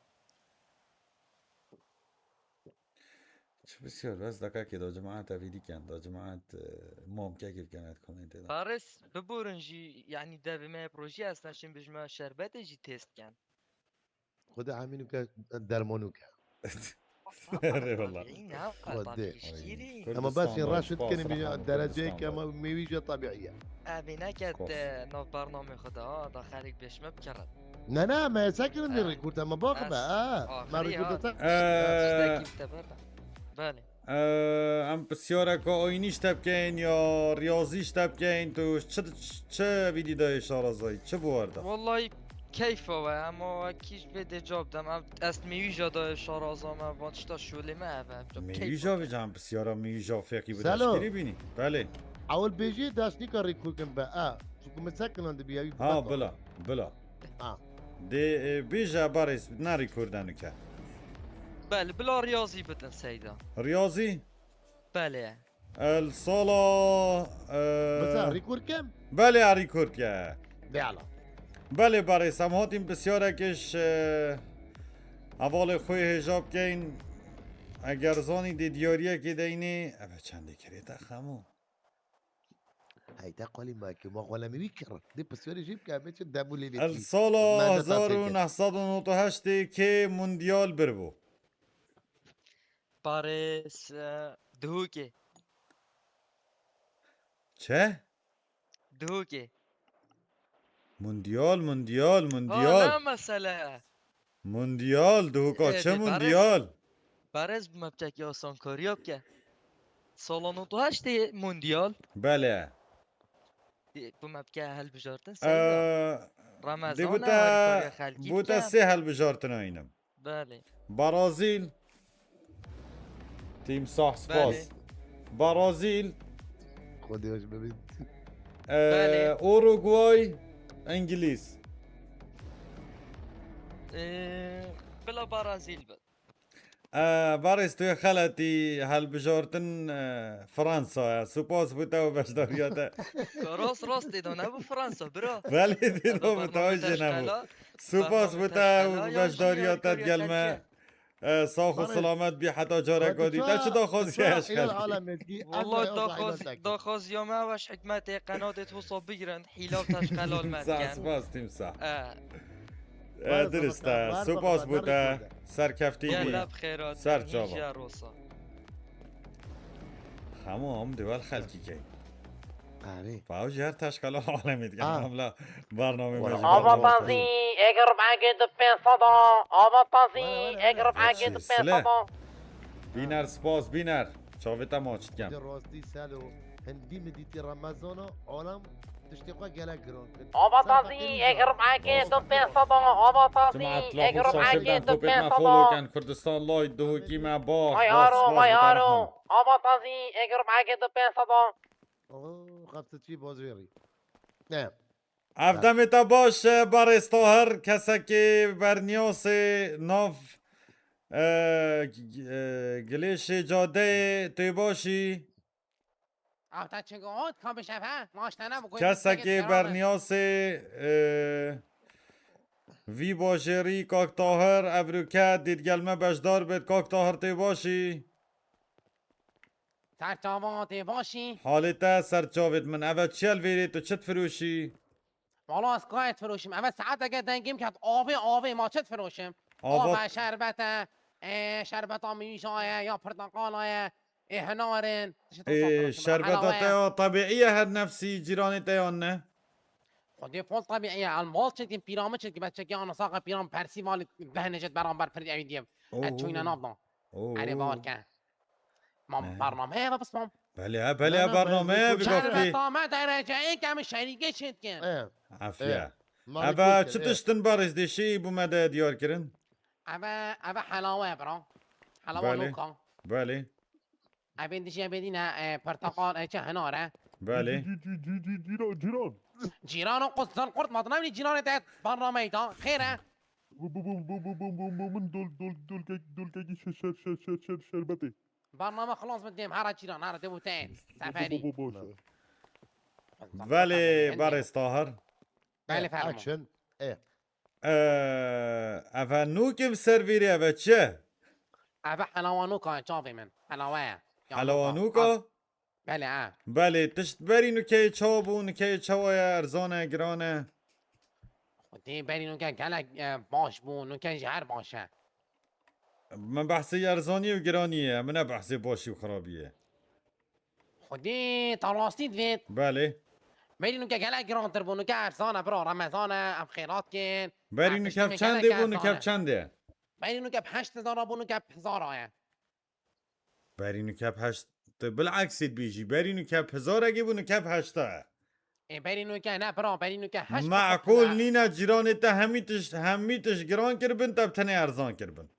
Çi pisyar, bes dakakê da cemaat evî diken, da cemaat, e, mom kekê biken et komentê de. Faris, biburin jî, yanî devê me projî ez neşin bijme şerbetê jî test ken. Xwedê hemî nuke dermanûk e. Erê wela. Tabiî ne, Xwedê. tabiî şîrî. Ama bes Kurdistan, raşt spas, dikin, bir reha min dereceyê Kurdistan ke da. ama mêvî jî tabiî ye. Evî neket, Kos. e, nav bernamê xwe de, ha, da xelk bêşme bikerin. Ne, ne, me sekirin di He. rîkûrte, me bax be, Bes. ha. Me Axirî, rîkûrte ha. te. Ee, Tiştekî te ber. Belê. Ee, em pisyareka oyunî ji te bikeyn ya riyazî ji te bikeyn, tu çi, çi vîdî dayê şarazayî, çi bi war da? Wallahî keyfa we, ema wekî ji vê dê cab dem. Em, ez mêwîja dayê şaraza me, van tişta şolê me ev e. Mêwîja vê can pisyara mêwîja fêqî bi Selo. daşkirî bînî. Belê. Ewil bêjî daşnîka rîkûrkin be, a. Çuku min sekinan dibi, ya wî Ha, bata. bila, bila. Ha. Dê, e, bêje barês, ne rîkûr denike. Belê, bila riyazî bidin seyda. Riyazî? Belê. El sala, e, Biza rîkûr kem? Belê, rîkûr ke. De ala. Belê, barês, em hatîn pisyarek ji, e, hevalê xwe hêja bikeyn. Eger zanî dê diyariyekê deynê, eve çendê kirê te xemo. Heyde qalî me ki, ma xwe lemî wî kir. Dê pisyarê jî bike, me çi demû lê vê El kî. sala Me de hezar û neh sed û nod û heştê kê mundiyal biribû? Paris, e, Duhokê. Çi? Duhokê. Mundiyal, mundiyal, Ha, mundiyal. ne mesele? Mundiyal, Duhoka Ê, çi dê mundiyal? Barez, Barez bi me biçekî asankariya bike. Sala nod û heştê mundiyal. Belê. Dê, bi me bike helbijartin, Ee, seyda. Ramazan dê e, bu te, harîkariya xelkî bu te bike. sê helbijartina înim. Belê. Barazîl. Tîmsah spas. Belê. Barazîl. Xwedê hoş bibît. Ee, Belê. Uruguay, Îngilîz. Ee, bila Barazîl bi. Ee, Barês, tu yê xeletî, helbijartin, ee, Fransa ye. Supas bo te û beşdariya te. Rast, rast, tê de nebû Fransa, bira. Belê, tê de Ev bi te bername jê nebû. teşkela, Supas bername bo te û teşkela, yan jî beşdariya te harîkariya digel me. xelkê. E, sax û Barê. selamet bî heta careka Hadi dî. ça, Te çi daxwaz ça, ya eşkal? Îlal Alemê dî, em Wallah de yoksa daxwaz, Îlal Tekir. Daxwaz ya me ew e ji hikmetê qenatê Tosa bigirin, hîlav te ji qelal me Sağ dikin. Spas timsah. Eh, E, dirist e. Supas bû te. Serkeftî bî. Gele bi xêrat. Ser Hîn çava. jî rosa. Hemû em di wel xelkî key. Erê. Faw ji her taşkala alemê dikin. Ha. Hamla barnamê me Wala. ji Ava barnamê tazî, ê girb eke du pênc sed a. Ava tazî, Wala, wala, ê girb wala. eke du Sile. pênc sed a. Bîner spas bîner. Çavê te maç dikin. Di rastî Selo. Hindî min dîtî Remezana, alem tiştê xwe gelek giran kir. Ava Ser tazî, feqîr ê girb eke du pênc sed a. Ava tazî, Cemaat ê girb laxir eke şaşirden du topê me pênc sed follow a. ken. Kurdistan lay duhukî me bax. Vay Bax, haro, spas vay bi te haro. rehim. Ava tazî, ê girb eke du pênc sed a. Oh, xefte çî bozêrî. Ne. Ev demê te baş e, Barêz Tahir, kesekê berniyasê nav, e, g-, e, gilêşê cadeyê tê başî. Ew te çi got? Ka bişev he? Maç te nebû. Kesekê berniyasê, e, vî bajêrî Kak Tahir, evroke dî digel me beşdar bit, Kak Tahir tê başî. Ser çavan tê başî. Halê te ser çavêt min. Eve çi ye li vêrê, tu çi difiroşî? Wala ez kayê difiroşim. Eve saeteke dengê min ket avê avê, ma çi difiroşim? Ava- Ava şerbet e. Ê, şerbeta mîja ye, ya porteqala ye. Ê, hinar in. Tişt wisa Ê, difiroşim. şerbeta Helawa te ye. ya tebîî ye her nefsî cîranê te yan ne? Xwedê fol tebîî ye. El mal çekin, pîra min çekin. Bes çekî ana saqa pîra min persî valî behnê jêt beramber pirî ewî diyem. Ez çûyne nav dan. Oo. Erê bawer ke. Mam bername heye ve pismam. Belê he, belê he, bername heye, bi goftî. Şerbeta me dereceyê ke min şerîkê çêdikin. E, Efiye. Malik Eve Gülten, çi e. Tiştin Barêz Dêşî bû me de diyar kirin? Eve, eve helawa ye bira. Helawa Belê. Nuka. Belê. Evên dijî evê dîne, e, porteqal, e, çi hinar e. Belê. Cîran, cîran. Cîran û qut zan qurt ma dinevî cîranê te bernameyê da. Xêr e. Bu bu bu bu bu bu bu bu min dol dol dolkek dolkekî şer şer şer şer şer şerbetê. Bername xilas bi dêm, hera cîran, hera dê û te. Seferî. Bu bu bu bu. Belê Barêz Tahir. Belê E, fermo. Açın. E. Ee, eve nûkê bi ser vîrê eve çi? Eve helawa nûka çavê min. Helawa ye. Ya Helawa nûka. nûka? Belê ha. Belê, tişt berî nûkeyê çawa bû, nûkeyê çawa ye, erzan e, giran e? Xwedê berî nûke gelek, e, baş bû, nûke jî her baş e. Min behsê erzaniyê û giraniyê ye, min ne behsê başî û xirabiyê. Xwedê ta rastî divêt. Belê. Berî nûke gelek girantir bû, nûke erzan e bira, Remezan e, em xêrat kin. Berî Em nûke piştî çendê gelek bû, erzan nûke e. çendê? Berî nûke bi heşt hezar a bû, nûke bi hezar a ye. Berî nûke bi heşt, tu bileksî dibêjî. Berî nûke bi hezarekê bû, nûke bi heşta ye. Ê, berî nûke ne bira, berî nûke heşt Meqûl nîne, cîranê te hemî tişt, hemî tişt giran kiribin, te bi tenê erzan kiribin.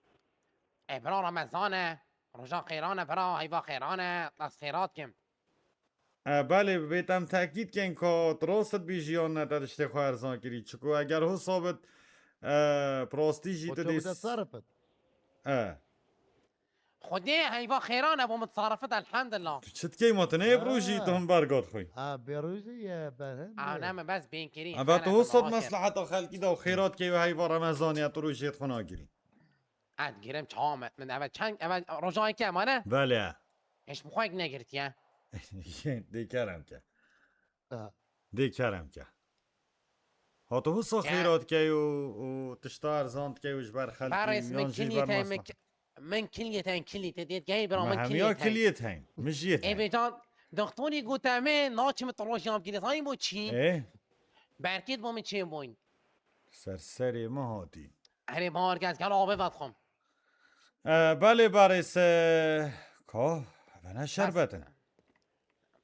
Ê, bira Remezan e. Roja xêran e, bira heyva xêran e. Ez xêrat kim. E, belê, bê te em tekîd ken ka tu rast dibêjî yan ne te tiştê xwe erzan kirî. Çiku eger ho sabit, e, bi rastî jî tu dê Sarifet. E. Xwedê heyva xêran e bo min sarifet, elhamdulillah. Tu çi dikey ma tu neyê bi rojî tu him bergat xwe. A, bi rojî ye, berhem. A, ne min bes bênkirî. Eve tu ho sab mesleheta xelkî de û xêrat key û heyva Remezanê tu rojê xwe nagirî. Ez girim çawa me. Min eve çend, eve roja yekê ma ne? Belê. Hiç bi xwe negirtiye. Dê kerem ke. Ha. Dê kerem ke. Ha tu husa Ya. Xêrat key û, û tişta erzan dikey û ji ber xelkî Barês min yan jî kilî ber te, nas min nas. Ki-, min kilî te, kilî te dê gey bira Me min hemiya kilî te. kiliyê teyn. Min jiyê teyn. Ê vêcan doktorî gote min naçê min tu rojî am kirî, zanî bo çî? Ê? Berkêt bo min çê boyn. Ser serê min hatî. Erê bahar gez gel avê vedxwim. E, belê Barês, e, ka, eve ne şerbet in.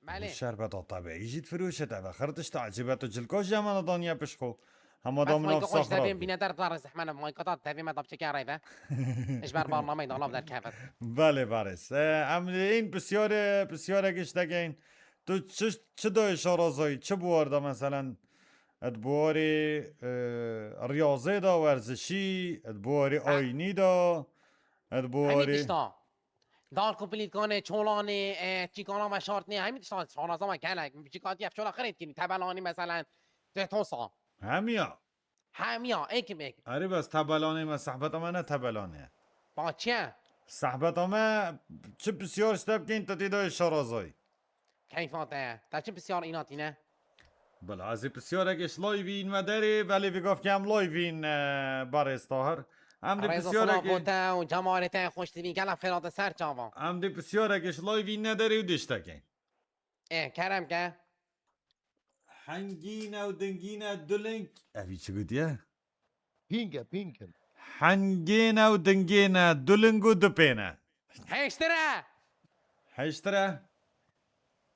Belê. Şerbeta tebîî jî difiroşe te ve. Xir tişta ecêbe tu cilka jî hema daniye pişt xwe. Hema Bes da min mayka afsa xwe ji devê xirab. bîne der da zehmene mayka da devê me da biçekê reyve. Ji ber barnameyê da lav derkevin. Belê Barês. E, em ê in pisyare, pisyare giştegeyn. Tu çi, çi dayê şarazayî, çi buwar da meselen? Et buwarê, e, riyazê da, werzişî, et buwarê Ha. Aynî da, et Hemî buwarê tişta. Dark û plîtkanê, çolanê, e, çîkana veşartinê, hemî tişta şaraza me gelek. Çîkatî ev çola xirêt kirî, tebelanî meselen. Tê tosa. Hemiya. Hemiya, êkim êk. Erê bes tebelanê me, sehbeta me ne tebelanê. Ba çi ye? Sehbeta me, çi pisyar ji te bikeyn, tu tê de şarazayî. Keyfa te ye. Te çi pisyar înatîne? Bila ez ê pisyarekê ji layvî înme derê, belê vê gavkê em layvîn, e, barêz Tahir. Em dê Rêza pisyarekê silav bo te û cemalê te xweş dibîn, gelek xêr hate ser çavan. Em dê pisyarekê ji layvî înne derê û dê ji te keyn. Ê, kerem ke. Hengîn ew dingîne du ling. Evî çi gotiye? Pînge, pînge. Hengên ew dingên e, du ling û du pên e. Hêştir e. Hêştir e.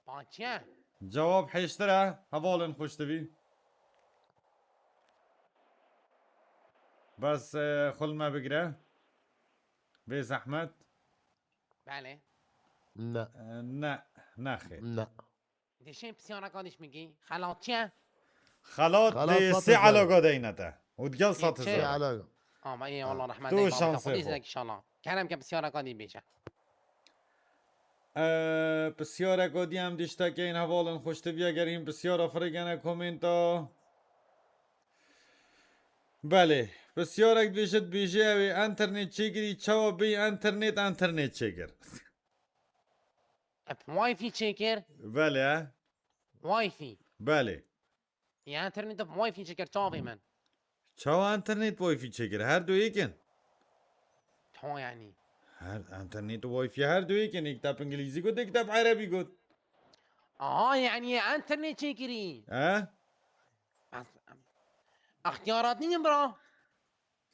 Ba çi ye? Cewab hêştir e. Hevalên xweş dibî. Bes, e, xulme bigire. Bê zehmet. Belê. Ne. E, ne, ne xêr. Ne. Dê şên pisyareka dîş min kî. Xelat çi ye? Xelat Xelat dê sê sed hezar. Elaga deyne te. Û digel Ê, sed çi? Hezar. Sê elaga. Ama ê, Allah rehmet Tu ey, şansê xwe. Dizek inşallah. Kerem ke pisyareka dî bêje. E, pisyareka dî em diştekên hevalên xweş te viya gerîn pisyara firêgene komenta. Belê. Pisyarek dibêje, dibêje ew ê enternet çêkirî, çawa bêyî enternet, enternet çêkir? Ef, Wi-Fi çêkir. Belê. Wi-Fi. Belê. Ya internet bi Wi-Fi çêkir çavê min. Çawa internet Wi-Fi çêkir? Her du yek in. Çawa yani? Her internet û Wi-Fi her du yek in. Yek kitap İngilizî got, yek kitap Erebî got. Aha, yani internet çêkirî. He? Bes, extiyarat nînin bira?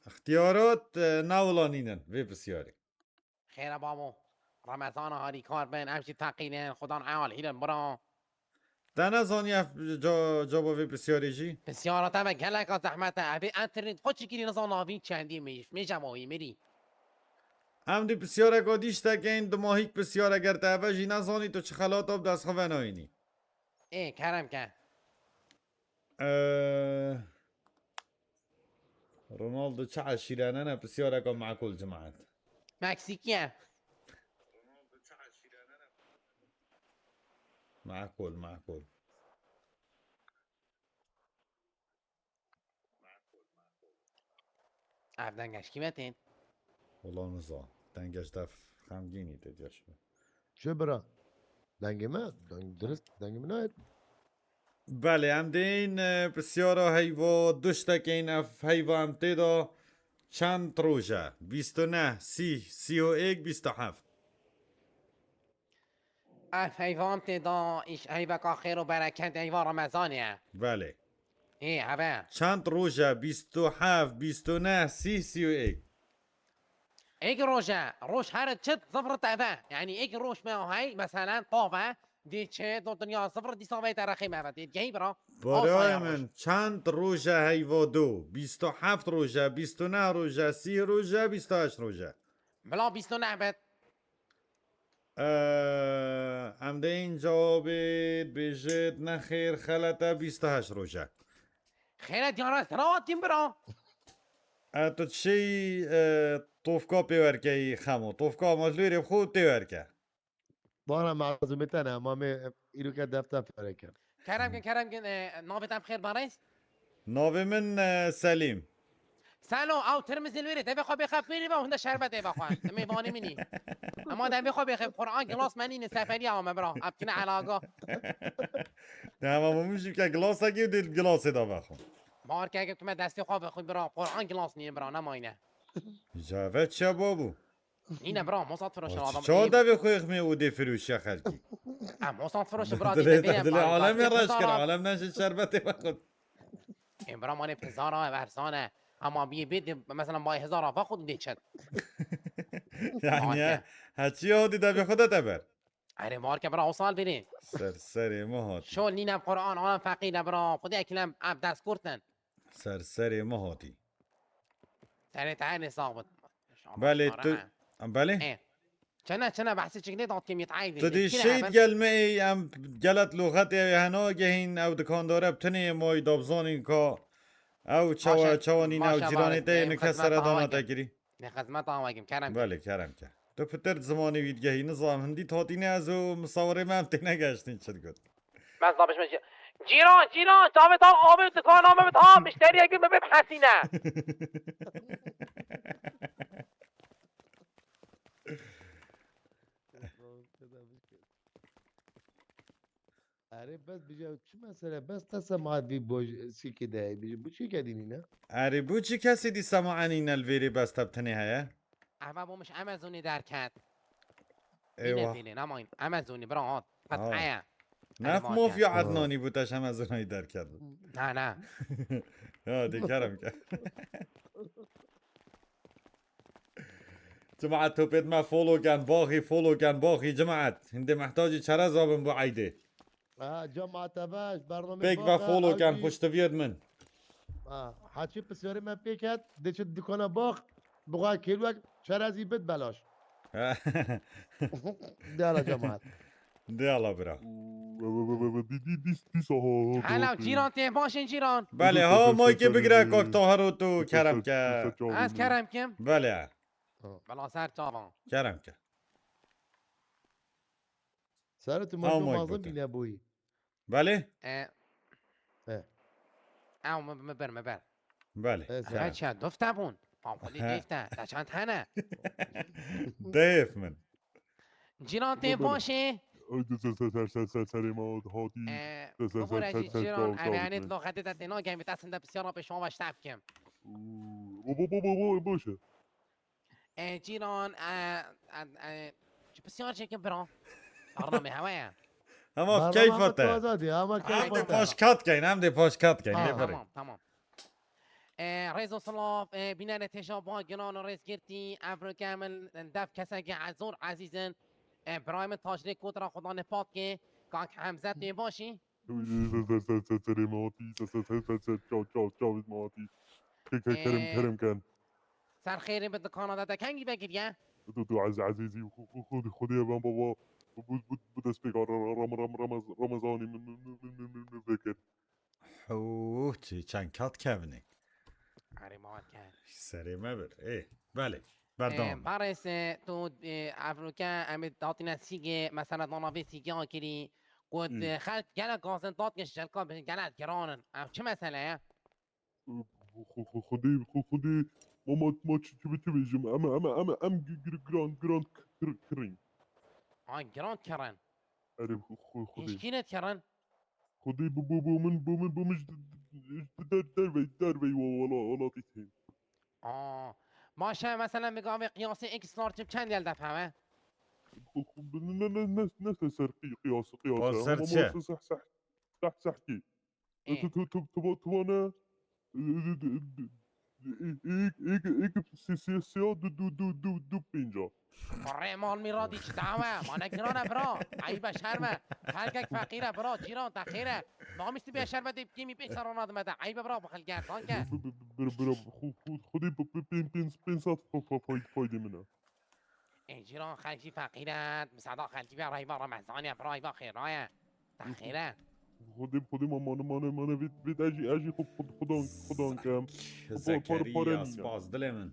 Extiyarat, e, ne wila nînin vê pisyarê. Xêre babo. Remezana harîkar bin, ev jî teqînin, xudan eal hîlin bira. Te nezaniye ca-, caba vê pisyarê jî? Pisyara te ve geleka zehmet e. Evê enternet xwe çikirî nizan navî çendî mêj-, mêja mawî mirî. Em dê pisyareka dî ji te keyn, dima hîk pisyar eger te eve jî nezanî tu çi xelata bi dest xwe venayînî. Ê, kerem ke. Ee, Ronaldo çi eşîrene ne pisyareka makul cimaet. Meksîkiye. Makul, makul. Ev denge ji kî ve tên? Wala niza. Denge ji te xemgînî tê diya ji min. Çi bira? Dengê me? Deng, dirist dengê min nayê. Belê, em dên, e, pisyara heyva du ji te keyn, ev heyva em tê de çend roj e? Bîst û neh, sîh, sîh û êk, bîst û heft. Ev heyva em tê de îş heyveka xêr û bereket heyva Remezanê ye. Belê. Ê, heve. Çend roj e? Bîst û heft, bîst û neh, sîh, sîh û êk. Êk roj e, roj her çit zifr te ve. Yani êk roj me hey, meselen, tav e, dê çi, do dinya zifr, dîsa vê te rexê me ve. Dê gehî bira. Barayê min, çend roj e heyva du? Bîst û heft roj e, bîst û neh roj e, sîh roj e, bîst û heşt roj e. Bila bîst û neh bet. Ee, em dê în cewabê bêjit, nexêr, xelet e, bîst û heşt roj e. Xêre diyara sera hatin bira. E, tu çi, e, tofka pê werkeyî Xemo? Tofka ma ji lêrê xwe tê werke. Bana mezûmê te ne, ma me îroke defter pere kir. Kerem kin, kerem kin, e, navê te bi xêr barêz? Navê min, e, Selîm. Selo, ew tirmizê li wêrê, devê xwe bêxe pêrê ve û hinde şerbet ê vexwe. Em ê vanê min î. Ema devê xwe bêxe, Qur'an gilas me nîne, seferiya me bira. Ev tine elaga. Ne, ema min jî bike gilasekê û dê gilasê de vexwe. Bawer ke, tu me destê xwe vexwe bira, Qur'an gilas nîne bira, nemayne. Ji eve çi babo? Nîne bira, Mosad firoşin adam. Çawa devê xwe xmê û dê firoşe xelkî? Em Mosad firoşin bira, dilê, dilê alemê reş kir, alem neşin şerbetê vexwin. Ê bira, manê pizara ev erzan e. Ama biyê bê de, mesela, mayê hezara vexwin dê çet. Yani, he çi ya dî devê xwe de teber. Erê marke bira, o sal biri. Ser serê me hatî. Şol nîne Qur'an, alem feqîr e bira. Xwedê eklem ev ders kurtin. Ser serê me hatî. Serê te her sax bit. Belê tu, belê? Ê. Çene, çene, behsê çiknê dat kemiyet ayb. Tu dê şehîd gel me ê, em gelet loxetê ew ê hena gehîn, ew dikandare bi tinê ye, mayî da bizanîn ka ew çawa, çawa nîne ew cîranê te yê nike sere dana te kirî. Ne xizmeta wan kim, kerem ke. Belê, kerem ke. Tu pitir zimanê wî digehî, nizam hindî hatîne ez û misawirê me em têne geştin çi digot. Bes da bişme jî. Cîran, cîran, çavê ta avê dikana me bit ha, mişteriyekî me bit hesîne. Erê bes bije çi mesele? Bes te semaet vî boj-, sîkê de heye. Bije bu çi kedînî ne? Erê bu çi kesê dî sema enîne li vêrê bes te bi tenê heye? Eva bûmiş Amazonê derket. Bîne Eywa. Dîlê nemayîn. Amazonê bira hat. Ha. Qet'eye. Nef Erê mafya Ha. Ednanî bû te ji Amazonayî derket bû. Na na. Ya dê kerem ke. Cemaet topêt me follow ken baxî follow ken baxî cemaet. Hindê mehtacî çereza bin bu eydê. Ha, cemaete baş, bernamê Pêk ve follow ken xweştiviyet min. Ha, haçî pisyarê me pêk et, dê çi dikana bax, buxa kêlwek çerezî bit belaş. Dê ala cemaat. Dê ala bira. Dî dî dî dî saha. Hello cîran tê başin cîran. Belê ha maykê bigire kak Tahir û tu kerem ke. Ez kerem kim. Belê. Bela ser çavan. Kerem ke. Serê tu Tamam, mezin Mike mazin Bey. Bîne bûyî. Belê. E. E. Ew me me ber me ber. Belê. E, kerem. Ev çi dofte bûn. Pamxulî He. dofte. Te çend hene? Dêf min. Cîran tê Baba. Başê. Ay, ser, ser, ser, ser, ser, serê me hatî. E, Ser, ser, Bibûre ser, jî ser, cîran çav, ev çav yanê min. Loxetê te têna gemî te sinde pisyara pêşwa ve ştef kim. Bo bo bo bo bo boşe. E, cîran e, e, e, çi pisyar çekin bira. Barnamê hewe ye. Hema Barnama keyfa hema te. taze diye ama Em keyfa dê te. paşkat keyn, em dê paşkat keyn. Ha, Lê berê. Tamam tamam. E, rêz û silav, e, bînerê têja ba giran û rêzgirtî, ev rike min def kesekî ez zor ezîz in. E, birayê min Taclê Kotra Xudanê Patkê, kak Hemze tê başî. Ser, ser, ser, ser, serê me hatî. Ser, ser, ser, ser, ser, çav, çav, çavê me hatî. Ke, ke, kerem, Ee, kerem ken. Ser xêrê bi dikana de te kengî vekiriye? Tu, tu, ez, ezîzî, xu, xu, xu, xudê ben baba. Bu, bu, bu, bu destpêka ra, ra, ram, ram, ramaz, Ramazanî min, min, min, min, min, min vekir. Hû, çi çend kat kevnik. Erê mal ke. Serê me bir. Ê, belê. Berdewam. Parês, e, tu, e, evroke em ê datîne sîgê, mesela dana vê sîgê akirî, ku, Hmm. e, xelk gelek gazin datke ji jelka bi gelek giran in. Ev çi mesele ye? Xu, xu, xudê, xu, xudê, ma, ma, ma, çi, çi, çi bêjim, em, em, em, em gi-, gir-, giran, giran kir-, kirin. Ay, giran kirin. Erê, xu, xu, xudê. Hîç kî ne kirin? Xudê bu, bu, bu min, bu min, bu min ji d-, d-, d-, der, dervey, dervey wa-, wala-, welatî tên. Aa. Baş e, mesela, mi gavê qiyasê X large bi çend el defewe? Xu, xu, ne, ne, ne, ne, ne ser qi-, qiyas, qiyas. Xwe ser Ama çi? ma seh, seh, seh, seh, seh kî. Ê. Tu, tu, tu, tu, tu, tu vane, e, e, e, e, e, e, si-, si-, siya du, du, du, du, du pênca. Kurê mal mîradî çi dawe? Ma ne girane bira. Eybe şerme. Xelkek feqîre bira. Cîran te xêre. Namis tu bê şerme de kîmî pê serana dime de. Eybe bira bu xelke. Sanke. Bi, bi, bi, bi, bira, xu, xu, xudê bi, bi, pên, pên, pên sat fa, fa, fay, faydê min e. Ê cîran xelkî feqîre. Misada xelkî be rayva Ramazanê bira eyba xêraye. Te xêre. Xudê, xudê ma mane, mane, mane vê, vê de jî, ez jî xu, xu, xudan, xudan kem. Xu, par, par, Zekeriya, pare nîne. Spas dilê min.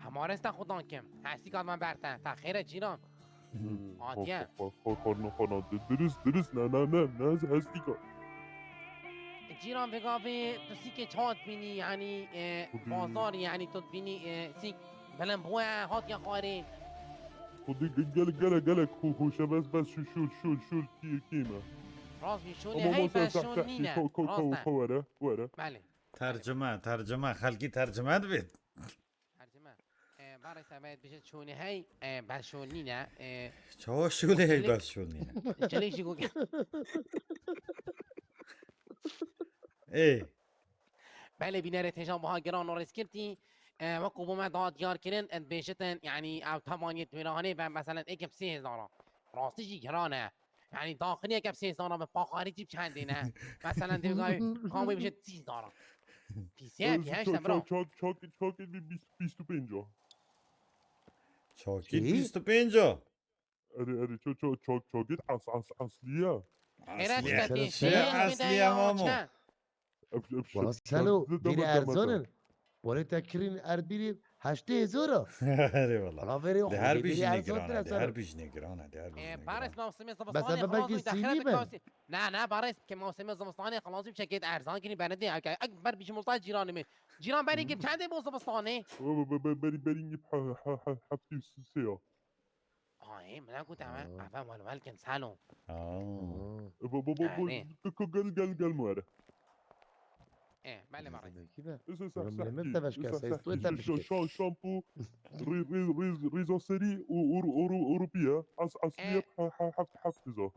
Hemares te xudan kim. Hesî kat me berte. Te xêre cîran. Atiye. Xu, xu, xu, xu, xu, xu, dirist, dirist, ne, ne, ne, ne, ez hestî ka. Cîran vê gavê tu sîkê çawa dibînî, yanî, e, Xwedî. Bazar, yanî tu dibînî, e, sîk bilind bûye, hatiye xwarê. Xwedî ge-, gele, gele, gele, xu, xu, şe bes, bes, şûl, şûl, şûl, şûl, kî, kî me. Rast bî, şûlê Ama hey masa bes seh, şûl seh, nîne. ka, ka, ka, Rast e. ka were, were. Belê. Tercime, tercime, xelkî tercime dibêt. Tercime. E, barê semet bije şûlê hey, e, bes şûl nîne. E, Çawa şûlê hey Şûlê- bes şûl nîne. Çilîk jî goke. Ê, Belê bînerê têjan buha giran û rêzkirtî, e, wekû bo me da diyar kirin, e, dibêjitin, yanî ew temaniyê wêrahanê ve, meselen, êkim sê hezar a. Rastî jî giran e. Yanî daxiliyeke bi sê hezar a bi paxarî jî bi çendê ne. Meselen, dê gavê, kam wê bije sî hezar a. Pîsê, Ee, pîsê, ça-, bro. ça-, ça-, ça-, ça-, bîst, bîst û pênc a. Çakî Çi? bîst û pênc a. Erê, erê, ça-, ça-, ça-, ça-, as-, as-, asliye. Xêre Asliye. diketî, Xêre şêst asliye bide ya, mamo. çe? Ef, ef, Wala şef, selo, şef, bîrî deme, deme, erzan deme. in. Wala te kirîn erbîrî heştê hezar a. Erê wala. Wala verê Di her xwedê bijî bîrî ne erzan giran tira e, di sero. her bijî ne giran e, di her bijî E, ne Paris giran. mevsimê Mesela zivistanê ben belki xelazî dexire sînî bi be. kasî. Na, na, Paris ke mevsimê zivistanê xelazî bi çekêt erzan kirî bene dê. Eke, ek ber bijî multay cîranê min. Cîran berî gir çendê bo zivistanê? Be-, be-, be-, berî, berî ngî ha, ha, ha, heftî sê ya. Ay, Ê, min negote me. Aa. Ev welwelkin salo. Aa. Aa. Bo bo bo bo Yani. Ko ko gel gel gel muere. Ê, belê barê. Zindekî de. Isa sah Oğlum, sah benim ki. tavaşka Isa ses, sah tu ki. tabii Şo ki. şo şampu. Ri ri ri ri zoseri u u u u rupiya. As asliye E. ha ha ha ha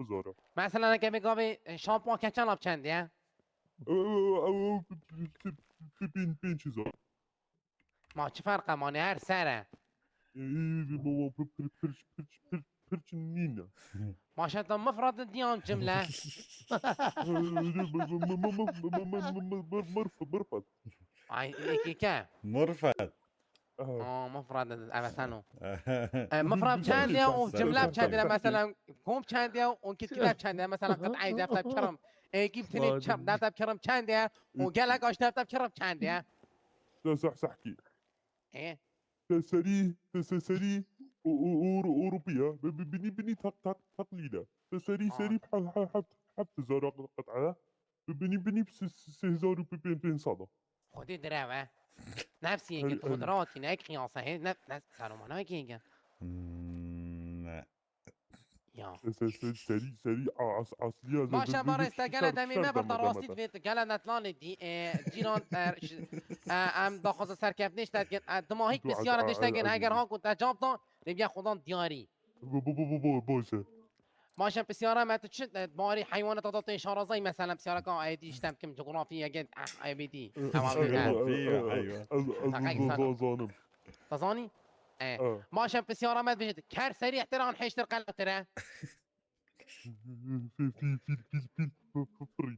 zora. Mesela ke bi gavê e, şampuan keçan lap çend ya? Ew ew ew ew pin pin çizo. Ma çi ferq e mane her ser e. Pir pir pir pir pir çin nîne. Maşallah mifrat diyan cimle. Mırfı mırfı. Ay ê kê ke. Murfet. Aa mifrat ev sen o. Ehe. E, mifrat çend ya û Sen cimle çok çend ya tabii. Mesela kom çend ya û kitile çend ya mesela qit'ay defter kirim. Ê kî tini Vay çap be. Defter kirim çend ya û gelek aş defter kirim çend ya. Sah sah sah ki. E. Te serî, te se serî, o o o o rupiya. Bi bi bini bini tak tak tak lîda. Te serî Aa. Serî ha ha ha ha zora qat'a. Bi bini bini se se se zor û pin pin sada. Xwedî direve. Nefsiyekî Her- tu xwe dirawatîne ek qiyasa hê ne ne seromana kêge. Hmm, ne. Ya. Se se se serî serî a as asliya. Maşa barês te gele demê me bir te rastî divê tu gele netlanê dî e, cîran e, ş- e, em daxwaza serkeftinê ji te dikin e, dimahîk Dua, pisyara dua, dê ji te dikin dua, heger dua. han ku te cab dan lê biya xudan diyarî. Bo bo bo bo bo boşe. Maşa pisyara me tu çi e, barî heywanata da tê şarazayî mesela pisyara ka ayê dî ji te bikim cografî yegê eh ayê dî. Tamam Coğrafya, öyle. hayvan. Ez ez Takay ez sana. ez zanim. Tazanî? E. Ha. Maşa pisyara me dibêjit ker serî ihtiran hêştir qelewtir e. Fil fil fil fil fil. Fil.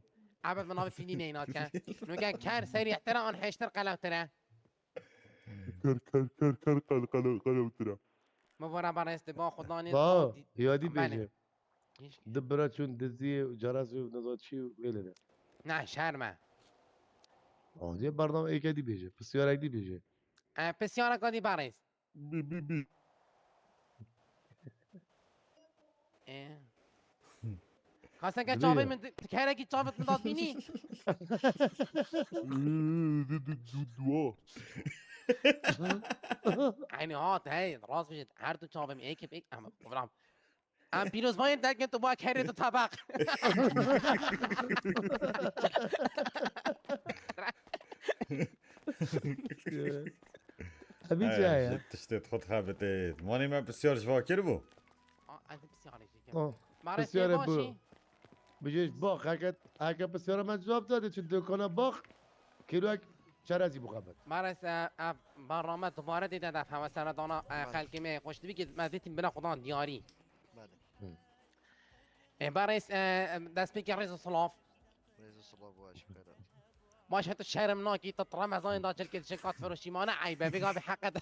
Ebed min navê fînî neyna ke. Nuke ker serî ihtiran hêştir qelewtir e. Ker ker ker ker qel qel qelewtira. Min vora barês diba xudanê. Ba, Di- yadî Belê. bêje. Hiç- Di bira çûn diziyê, carasê û neza çî û wê lêde. Ne şerm e. Andiye bername êkê dî bêje. Pisyarek dî bêje. E, pisyara ka dî barês. Bi bi bi. E. Kaseke Biliyor. Çavê min di- tikerekî çavê min dat bînî. Du du du dua. Aynî hat hey rast bijit. Her du çavê min êkê êk ama bram. Em pîrozbayên dergên tu ba kerê tu tabaq. Hebî He, caya. ji tiştê xwe dixebitê. Manê me pisyar ji va kiribû. Aa, ez pisyarê jî Oh, Barê pisyarê tê bu. Başî. Bijêj bak, heke, heke pisyara me cevap dade, çi dükana bak, kiloyek çerezî bixebit. Barê se ev barname dubare dê de hewesera dana e, xelkê me xweş dibî ki me dîtin bina xudan diyarî. Belê. E, barê se e, destpêkê rêz û silav. Rêz û silav baş xêra. Baş heta şerm nakî tu remezanê da cilkê dişin kat firoşî mane eybe vêga vê heqe de.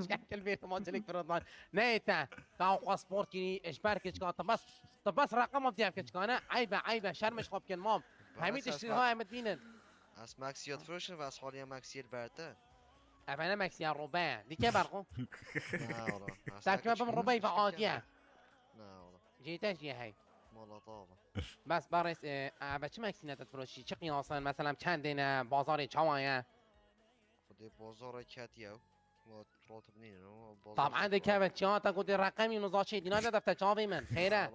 Şekil vê ma cilik firodan. Ne te. Ka xwe sport kî ji ber kiçka tu bes tu bes reqema diye kiçka ne eybe eybe şerm ji xwe bikin mam. Hemî tiştî ha em dînin. Ez Maxiyê difroşim ve ez haliya Maxiyê li ber te. Evene Maxiya robe. Dike berxo. Na ola. Terkime bim robe ve adiye. Na ola. Cête jî hey. Mala tava. Bes barês e, eve çi Maxine te firoşî? Çi qiyasen? Mesela çendê ne? Bazarê çawa ye? Xwedê bazara ketiye. Lat rotib nînin o. Tam endê keve çiya te gotê reqemî niza çê dîna de defte çavê min. Xêre.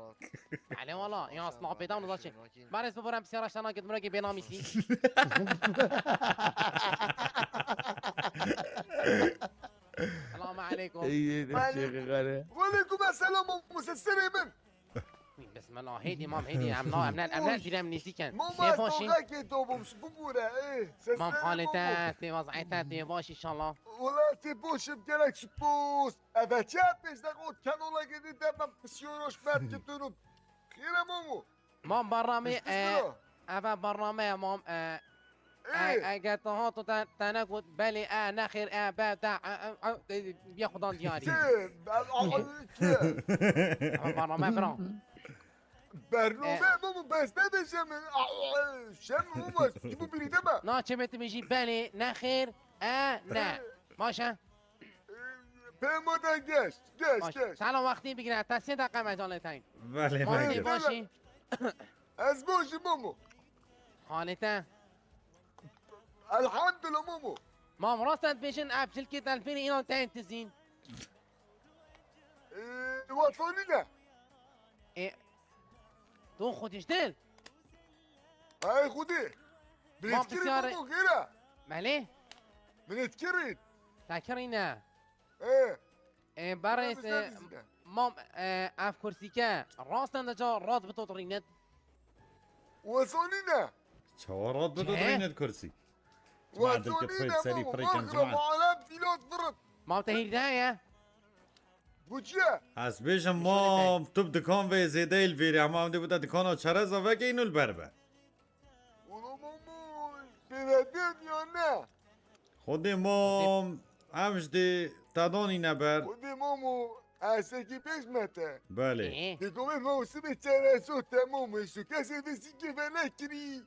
Ele wala ya snapê da niza çê. Barês biboram siyara şana git mureke bênamî sî. Selamu aleykum. Ey, ey, de çêxi xare. Weleykum esselam, Musa serê min. Bismillah. Hêdî mam hêdî em na em ne em ne dîrem nîzîken. Mama Tê ez başî. tolgakê to bûm, ji bû bûre. Ê, se Mam serê xalê min te bû. tê vaz'ê te tê baş inşallah. Wala tê boşim gerek sipos. Eve çi pêş de got kanalekê dî de ben pisiyoş mert kitûnum. Xêre Mamo. Mam barnamê Pişt e, pişt eve barname ye mam e, Ê. e, eger tu hato te te ne got belê e nexêr e be de e, e, e, e, biya xudan diyarî. Çi? Ben alayı ki. Ama barname bira. Bername E. Mamo bes ne diyeceğim? Şem olmaz. Ki bu biri deme. Na çemê tu jî belê nexêr e ne. Baş e. Peymadan geç. Geç Baş. geç. Sala wextî bigire te sê deqe mecalê te. Belê Xalê belê. başî. Ez boşum Mamo. Xalê te. Elhamdülillah Mamo. Mam rast e dibêjin ev cilkê delfînê înan te yên tizîn. Ee, Watanî ne? E, tu xwe diştin? Ay Xwedê. Min Mam êtkirî pisyar- Mamo xêra. Belê. Min êtkirî. Te kirîne. E. E, barês, Min e, dizîne. Mam, e, ev kursîke. Rast e, ca rast bi to rînet. Wazanî ne? Çawa rat bi Çi? Dodrînet kursî? Wazanî Madem ki ne, serî Mamo. Pirêkan Maxra cimat. Mualem filat firit. Mam te hîr de ye? Bu çi ye? Ez bêjim, Şöyle mam, tu bi dikan ve zêde il vêrî, ama em dê bide dikana çereza veke înu li ber be. Ola Mamo, pêvedin ya ne? Xwedê mam, em ji dê te danîne ber. Xwedê Mamo, ez sekî pêş me te. Belê. Ee. Dê gomê mewsimê çerezo temam e, şu kesê de sikê venekirî.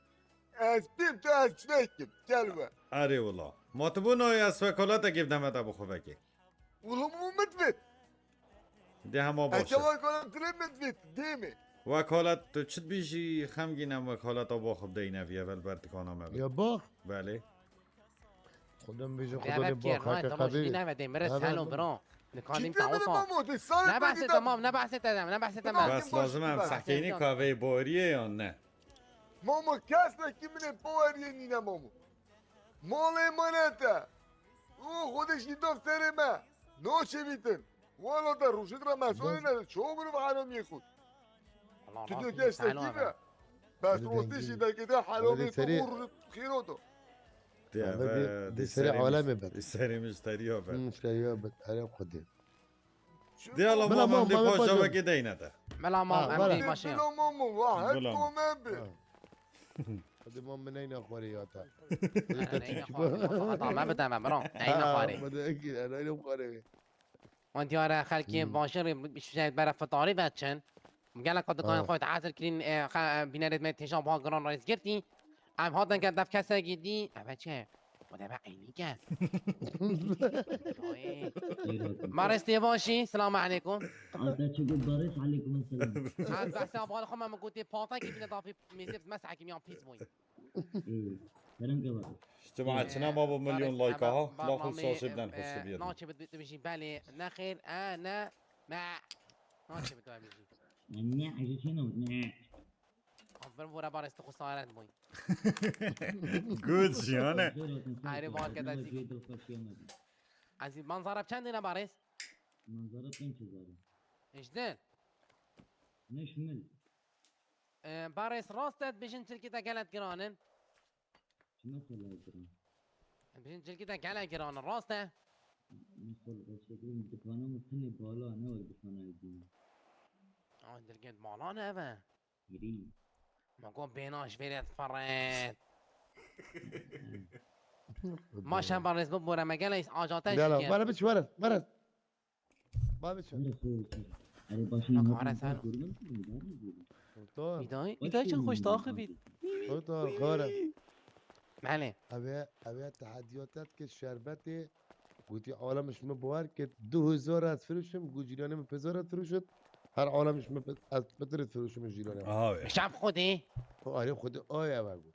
Ez pêm te ez çinekim, gel we. Erê wila. Ma tu bû nayê ez wekalatekê bideme te bi xwe vekê. Wilo min min divêt. Dê hema baş e. Eke wekalet dilê min divêt, dê mi? Wekalet tu çi dibîjî, xemgîn em wekaleta bo xwe bideyne viye vel ber tikana me be. Ya bax. Belê. Xwedê bêje Xwedê Dê bax, ber heke kêr, qedê. Şî neve dê, mire selo bro. Nikandim ta osa. Nebehse tamam, nebehse tamam, nebehse tamam. Bes lazim em sehkeyni kahveyê boriyê yan ne? Mamo, kes ne ki min ê baweriyê nîne Mamo. Malê emanet e. O Xwedê jî dov serê me. Naçêbîtin. Wala te rojit re mesolê ne. Ço mirov heramiyê xwe. Allah Tu razı diyor olsun, ki estekî Salo be. Abi. Bes rostî jî dekê de heramiyê to rojit xîro do. Dê eve, dê serê alemê be. Dê serê müşteriya be. Müşteriya be. Erê Xwedê. Dê ala Mela mam, em dê mam, paşa mam, vekê deyne te. Mela mam, em dê maşiya. Bila mam, wa her kome be. Hadi mam, min eyna xwarê ya te. Neyna xwarê. Hata me bide me, bro. Neyna xwarê. Bide ki, neyna xwarê. Wan diyare xelkê başirî bi şeyd bere fitarî veçin. Gelek dikan xwe hazir kirin, e, xe-, e, bînerêt me têşa ba giran reis girtî. Em hatin ke def kesekî dî. Eve çi? O deve eynîke. Barês tê başî. Selamu aleykum. Ata çi got barês, aleykum selam. Ez behsa bal xwe me gotê patekî bine dafî mêzê mesekî miyan pîs bûyî. Ee, kerem ke bak. Cemaat çine ma bu milyon like ha. Laxul sosibden xweşibiyet. Naçe bit bit bijî belê. Ne xêr, e, ne. Me. Naçe bit bijî. Ne, ecê çino, ne. Aferin, bora barês tu xwe saret bûyî. Good jiyane. Ayrı var kadar zik. Aziz, manzara çend ne barês? Manzara pênc hezar. Ejdin. Ne şmil. E, barês rast e, dibêjin cilkî te gelek giran in. Çima kolay giran? Dibêjin cilkî te gelek giran in, rast e? Mesela, dikana min tenê bala, ne wek dikana din. Ay, cilkê bala ne eve? Girî. Ma got bêna ji vêrê difiret. Maşa barês bibore me gelek aca te jî. Bana biç, were, were. Ba biçin. Erê, erê, başê. Bak, ara sen. Kurban, kurban, kurban. Doktor. Îdayê, Îdayê çend xweş daxivît. Doktor, xara. Belê. Eve, eve tehediyat et ki şerbetê, gotî alem ji min bawer kir, du hezar ez firuşim, got cîranê min pênc hezar ez firuşit, her alem ji min pê-, ez pitir ez firuşim cîranê min. Aha, be. Şap Xwedê. O, erê Xwedê, ay eve got.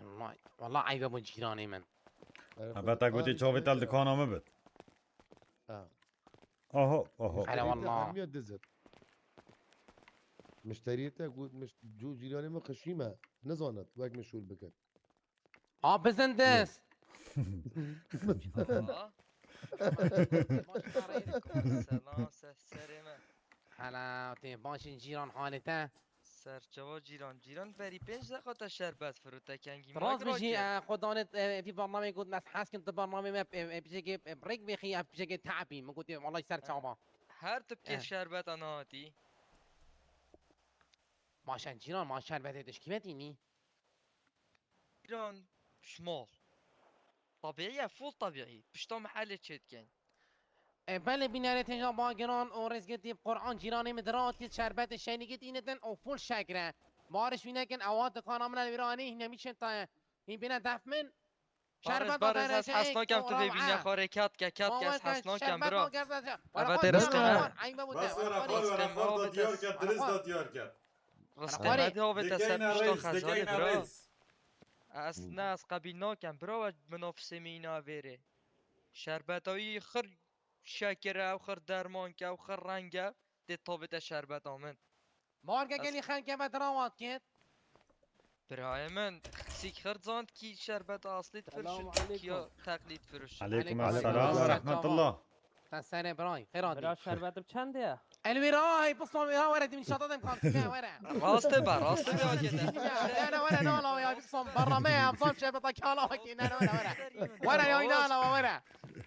Vallahi, vallahi eybe bu cîranê min. Erê Xwedê, te gotî ay çavê te li eve. Dikana min bit. Ha. Aha, aha. Hele wallah. Hemiya dizit. Mişteriyê te got, mişt-, cû cîranê min xişî me. Nizanit, wek min şûl bikir. Ha, bizin diz. Selam, se-, serê me. Hela, tê başin cîran halê te. Serçava cîran. Cîran berî pênc deqa te şerbet firû, te kengî me. Rast bijî, e, xwe danê, e, vî bernameyê got, ez hez kim tu bernameyê me, e, e, pişekê, e, rêk bêxî, ev pişekê te'bî. Min gotê, wellahî ser çava. Her tu bikê şerbeta nehatî. Maşen cîran, ma şerbetê tu ji kî ve tînî? Cîran, şmal. Tabiî ye, full tabiî. Pişta me helê çêdikin. E, belê bînerê têja bagiran û rêzgirtî Qur'an cîranê min diratî şerbetê şenîgî tînitin û full şekre. Bariş wî nekin, ewa dikana min el wîranî hînemî çin taye. Hîn bîne def min. Şerbet barêz, ez hez nakem tu vê bîne xwarê kat ke, kat ke, ez hez nakem bira. Eve tê rizqê me. Bas were xwar, were xwar da diyar ket, diriz da diyar ket. Rizqê me de avê te ser pişta xezalê bira. Ez ne, ez qebîl nakem bira we minafisê me îna vêrê. Şerbeta wî xir şekir e, ew xir dermank e, ew xir reng e. tê tavê te şerbeta min. Mar ke Ez- gelî xelkê ve dirawat kir. Birayê min, sîk xir zand kî şerbet aslî Selam tirşit, aleyküm. Kiya teqlîd firuş. Aleyküm Aleyküm selam ve selam. Rahmetullah. Te serê birayê, xêr hatî. Bira şerbetim çend e? Elwîra, hey, pislan wîra were, dî min şata dem kan, were. Rast e be, rast e be, hakikaten. Ne, ne, were, ne, ala, ya, pislan, barra me, ya, pislan, şerbeta kala, ki, ne, ne, were, were. Were, ya, ne, ala, were.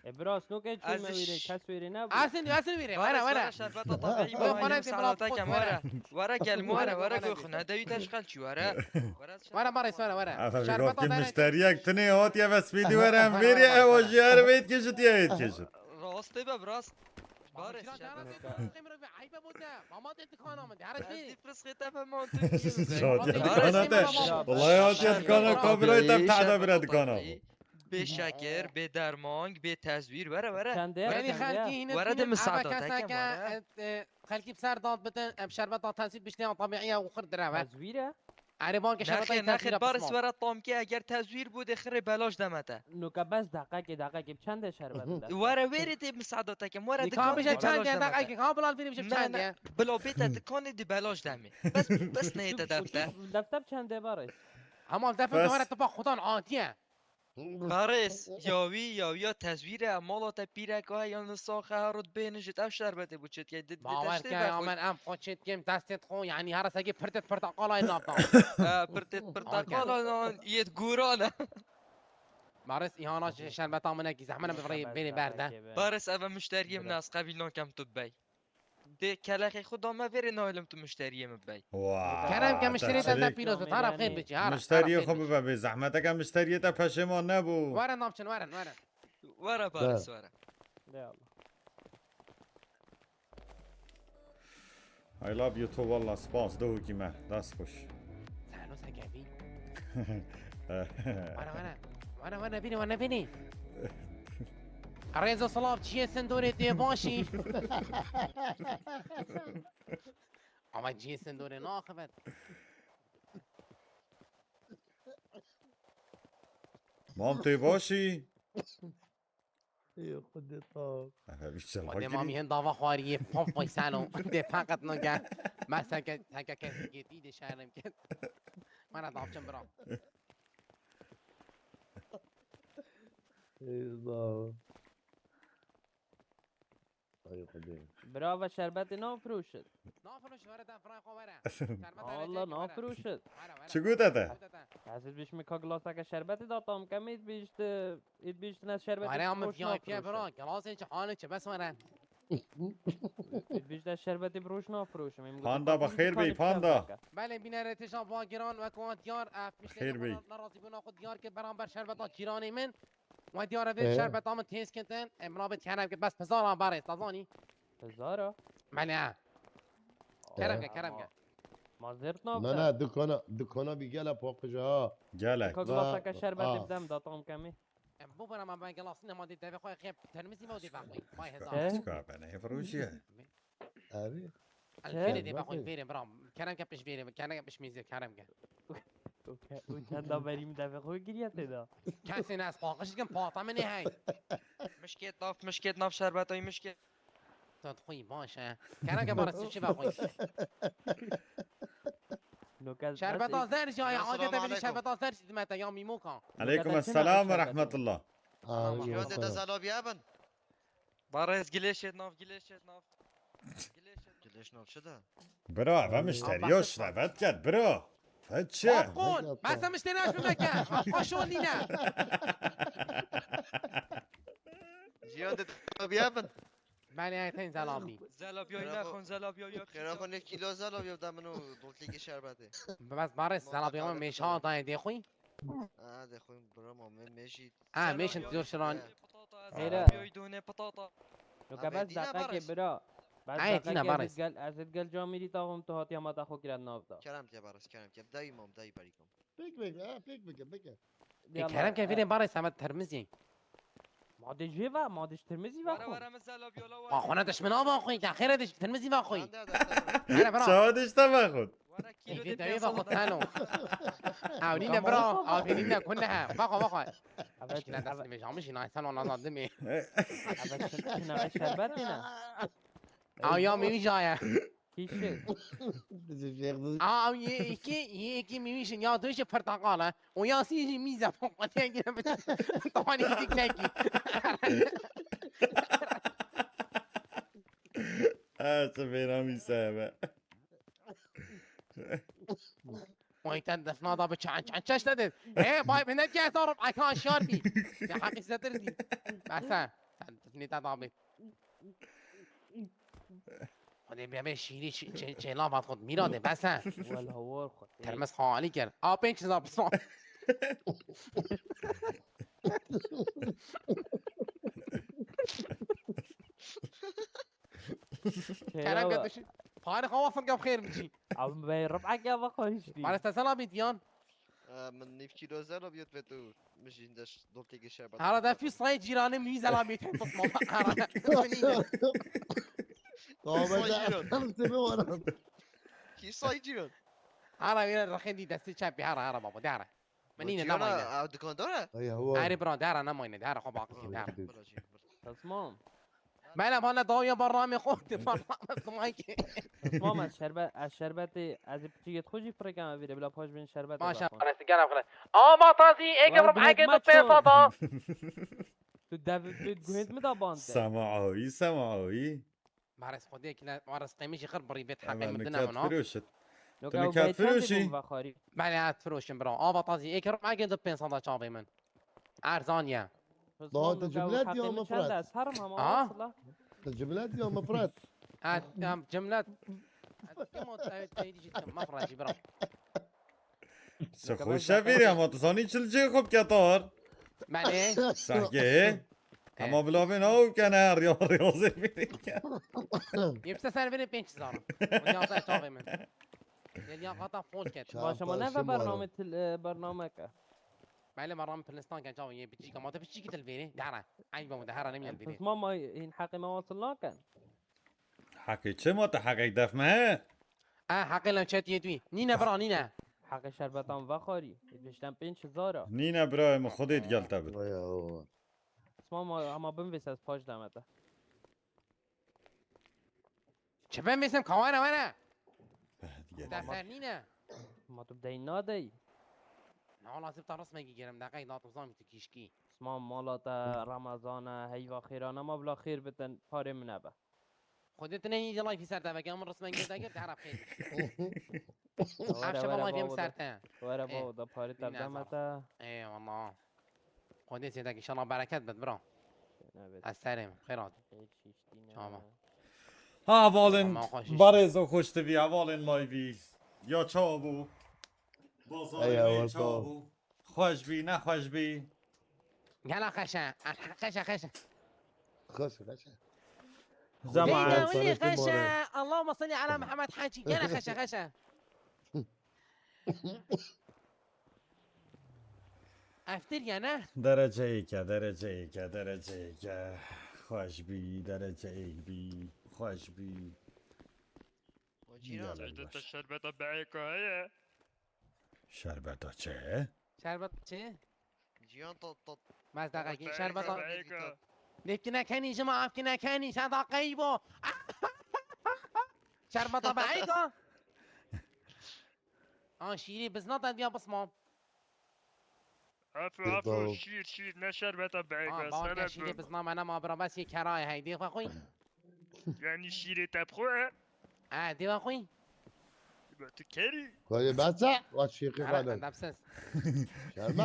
E, bira, snoke çû Ez me iş- wîrê, kes wîrê ne bu. Asin, asin wîrê, were, Baris, were. Were, şerbeta tabiî Were, bana were, yirmi were, saate were, kem, were. Were, gel, were, were, were, goxu, ne, dewi teşkal çi, were. Were, Were, Baris, were, were. Efe, şerbeta vîrokî bere. Müşteriyek tine hatiye ve spîdî were, em vêrî ew jî her vê dikişit ye, dikişit. Rast e be, rast. Baris, şerbeta. Eybe bu de. Mama de dikana min, de, her şey. Ez dî pirs xê te ve mantık. Şadiye Baris, dikana te. Eyvallah. Vallahi hatiye dikana, kamerayı te tehda bire dikana. Bê şekir, bê dermang, bê tezwîr, were, were. Çende, Were, Gelî çende. Xelkî hîne Were de tînin, misada eve te keseke, kem were. E, e, xelkî bi ser dad bidin, em şerbeta tezwîr biştê ya tabiiye û xir direve. Tezwîr e? Erê, ban ke şerbeta Nexê, tezwîr nexê, e, Baris pisma. Were tamkê, eger tezwîr bû, dê xirê belaj deme te. Nuka bes deqekê, deqekê, çende şerbet de? Were, wêrê dê misada te kem, were Dikkan dikan bije dê belaj çende, deme te. Deqekê, ha, bilal vîrê bije Ne, çende. Ne, bila bê te dikanê dê belaj demê. Bes, bes neyê te defte. Defte çende Baris? Hema defte Bes. Were tipa xudan atiye. Barês, ya wî, ya wî ya tezwîr e, mala te pîrek e, yan sax e, her rot bêhnin ji te ev şerbetê bû çêt ye, di, di Bawer deştê ke be ya xwe. Men em xwe çêt kêm destê xwe, yanî her sekê pirtêt pirtaqalayê navdan. E, pirtêt pirtaqalayê nan, yêt gûran e. Barês, îhana ji şerbeta min e, ki zehmet e, bi virê bêrê berde. Barês, ev e muşteriyê min e, ez qebîl nakem tu bibey. Dê kelexê xwe da me vêrê, nahêlim tu muşteriyê min bibey. Wa, Kerem ke muşteriyê te te çirê. Pîroz be, tara xêr biçe, hara, Muşteriyê tara xwe xêr biçe. Bibe bê zehmet, eke muşteriyê te peşêman nebû. Were navçin, were, were. Were Baris, were. De Allah. I love you too, wallah, spas, dewikî me, dest xweş. Sano sekevî. Were, were. Were, were, bînî, were, bînî. Rêz û silav, çiyê sindorê tê başî. Ama cihê sindorê naxivin. Mam tê başî? Ê, Xwedê ta. Efe, bir şey Xwedê bak mamî gireyim. Hin dava xwariyê, paf vay seno. Dê feqet no gel. Mesela ke, heke kes gêtî de şerm ket. Mana davçim bira. Ê, da. Ay, Xwedê. Bira ve şerbetê nafroşit. Nafroşit, were te firay xwe were. Şerbeta Allah, were, nafroşit. Were, were. Çi gote te? Gote te. Ez dibêjim ka gilaseke şerbetê da tam kemê dibêjt, dibêjt ne şerbetê Were ama froş V I P nafroşit. Bira, gilasê çi halê çi bes were. Dibêjt şerbetê froş nafroşim. Em Panda, gote bexêr bî, panda. Belê bînerê têşa va giran wek wan diyar, ev piştê Xêr bî. Narazîbûna xwe diyar kir beramber şerbeta cîranê min. We diyar e vê Ee? Şerbeta min têz ketin. Em rabit kerem ke bes pizara barê, te zanî? Pizara? Belê, ha. Kerem ke, kerem ke. Ma zêrt nav Ne, te. Ne, dikana, dikana bî gele paqij ha. Gelek. Ka gilaseke şerbetê bidem da tam kemî. Em bu bana ma ben gelasine ma dê devê xwe xep termizî ma dê ben xwe. May hezar. He? Çika bene, hevroşiye. Erê. Vêrê dê bexwîn, vêrê bira. Kerem ke piş vêrê, kerem ke piş mîzê, kerem ke. Û ke-, û çenda berî min devê xwe giriye tê de. Kesê ne ez paqij dikim, pata min ê hey. Mişkêt nav, mişkêt nav şerbetayî mişkêt. Tu dixwî baş e. Kerem ke bira çi vexwî. Şerbeta zer jî ya, adeta vêrî şerbeta zer jî dime te ya mîmoka. Aleyküm selam ve rahmetullah. Aa, Tamam. Yo de te zalabiye bin. Barez, gilêşê nav, gilêşê nav. Gilêşê nav. Gilêş nav çi de? Bira, ve müşteriyo şlevet ket, bira. Ve çi? Akon, ben sen müşteri açmam ki. Akon şu an nine. Cihan de tabiye bin. Ben ya ten zalabi. Zalabiyo ya kon, zalabiyo ya. Kira kon ne kilo zalabiyo da mino dolteki şerbeti. Bas Barez, zalabiyo meşa da de xuy. Ha, de xwe bira ma me, me jî. Ha, me şin zor şiran. Xêre. Yoy done patata. Yok, bes daqekê bira. Bes daqekê ez gel, ez gel camîrî taxum tu hatiya ma ta xwe kiret nav da. Kerem ke Barez, kerem ke. Dayı mam, dayı barikom. Pek pek, ha, pek pek, pek. E, kerem ke vîrê Barez, semet termizî. Ma de jê ve, ma de ji tirmizî ve xwe. Were, were, min zela biyola were. Ma xwe ne dişmina va xwe, ya xêre de ji tirmizî va xwe. Hadi, hadi, hadi. Hadi, bira. Çawa de işte va xwe. Were kîlo de piyasa. Ey, va xwe tano. Ew nîne bira, ew nîne ku ne he. Va xwe, va xwe. Evet, eşkine dest evet. Nime jamî jî naysan ona da dimi. Evet, şina şerbet ne? Ew ya mîmî jî ye. Kîşt. Bizim Şêx Duz. Aa, ew yê êkê, yê êkê mîmî jî ya du jî porteqal e. O ya sî jî mîz e. Poqetiye gire bi. Tawanî dik nekî. Ha, tu bêra mîse be. Oy, ten defna da bi çan çan çeş dedin. He, bay, ben ne diye sorum? Ay, kan şar bi. Ya, hak izletir di. Bese. Sen defni de da bi. Hadi bir, bir şiiri çe-, çe-, çela vat kod. Mira de, bese. Wala war xwe. Termes hali gel. A, pênc hezar pisman. Kerem gel düşün. Pare hava fırgam xeyr mi çi? Abi ben rıb'a gel bak işte. Pare sen sana bit yan. Ee, min nîv kîlo zera biyot ve tu. Min jî hinde dolkekê şerbat. Hara da fi sayı ciranı müyüz ala bit hem tutma. Hara. Sayı ciran. Sebe var. Kî sayı ciran? Hara bir rakın di desti çap bir hara hara baba dara. Menîne, namayne. Ew dikandar e? Ay hava. Erê bira, dera namayne, dera xwe baqî, dera. Bira jî, bira. Tasmam. Mele bana dawiya barnamê xwe, barnamê xwe ki. Tasmam ez şerbet, ez şerbetê, ez ê piçîkê xwe jî firekan vîrê, bila paş bin şerbet. Maşa, parası gel afre. Ama tazi, ege Var bro, ege bırakma tu pesa da. Tu dev, tu guhêt mi da band. Semaoyî, semaoyî. Mares xwedê kile, mares qemişi xir biri bet haqe Hemen mi niket dinamına. firoşit. Yok, Tu ew niket bey çendê firoşî? bû vexarî. Bele, ez firoşim bro. Ava tazi, ege bro, ege tu pesa da çavê min. Erzan ye. Tasmam, te yok, ew cimlet haqê ya min mı çend Fırat? Ez herim hema Aha. Wasıla. Te cimlet ya mı Fırat? Ha, tamam, cimlet. Kim o, evet, neydi cidden, mafracı bro. Se xweşe vêrê ama tu zanî çil cê xwe bike tar. Bele. Sehgê. Ama bilavên ew kene riyazê vêrê ke. Yepse sen verin pênc hezar. O yazar çavê min. Gel ya, hata fon ket. Çav Başa ma neve tavşan var o. Bername til, e, bername ke. Bele, ma ram pilistan ke çavê ye, piçîk ama te piçîk til vêrê. Dara. Ay, baba, de hara nemîyan vêrê. Tasmam, ay, hîn haqê me wasıl nakin. Heqê çi ma te heqek def me he? Ha, haqê lan çet yê duyî. Nîne bra, nîne. Haqê şerbetan vexarî. Pişten pênc hezar a. Nîne birayê min, Xwedê digel te bit. Vay Allah. Tasmam, ama, ama bin vê ses paş demete. Çi ben bilsem, kawana were. Digel. Defter nîne. Ma tu bidey nadey. Ne ola zip ta resmekî gerim, deqek datim zamî tu kîşkî. Tasmam, mala te Ramazan e, heyva xêran e, ma bila xêr bitin, parê min nebe. Xwedê tu neyî live ser te veke, min resmen gir degir, te herab xêr. Were, Ev şeva were, live yem baba, ser da. te. Were Eh, baba, da parê te nîne deme zaf. Te. Eyvallah. Xwedê sêdek inşallah bereket bit bro. Evet. Ez serê min, xêr hat. Hiç, hiç dine. Tamam. Ha, hevalên Tamam, xweş iş. Barêz û xweştivî, hevalên liveî. Ya çawa bû? Ey, Bazarê me heval çawa çawa. Bû? Xweş bî, nexweş bî? Gela xeşe, xeşe, xeşe. Xeşe, xeşe. Cemaat. Zeyda, Xwedê wî parastin xeşe. bare. Allahümme salli ala Muhammed Hacı. Gela xeşe, xeşe. Eftir ya ne? Dereceyêk e, dereceyêk e, dereceyêk e. Xweş bî, dereceyêk bî. Xweş bî. Cîran. Gelek Ecdeta baş. Şerbeta be'êka heye. Şerbeta çi? Şerbet çi? Cihan tat tat. Mez daqa ki Be'êka, şerbeta. be'êka. Lêpkine kenî jima avkine kenî şa daqeyî bo. Şerbeta be'êka. An şîrî bizna te diya bismam. Afu, Pêk afu, dawam. Şîr, şîr, ne şerbeta Ha, be'êka, bawke sene şîrî bu. Bizna me nema bira, bes yê kerayê hey dê xwe xwî. Yani şîrê te bi xwe e. Ha, dê xwe xwî. Be tu kerî. Kayê bese, wa şêxê Ara, xwe de. Edepsiz. Şerme.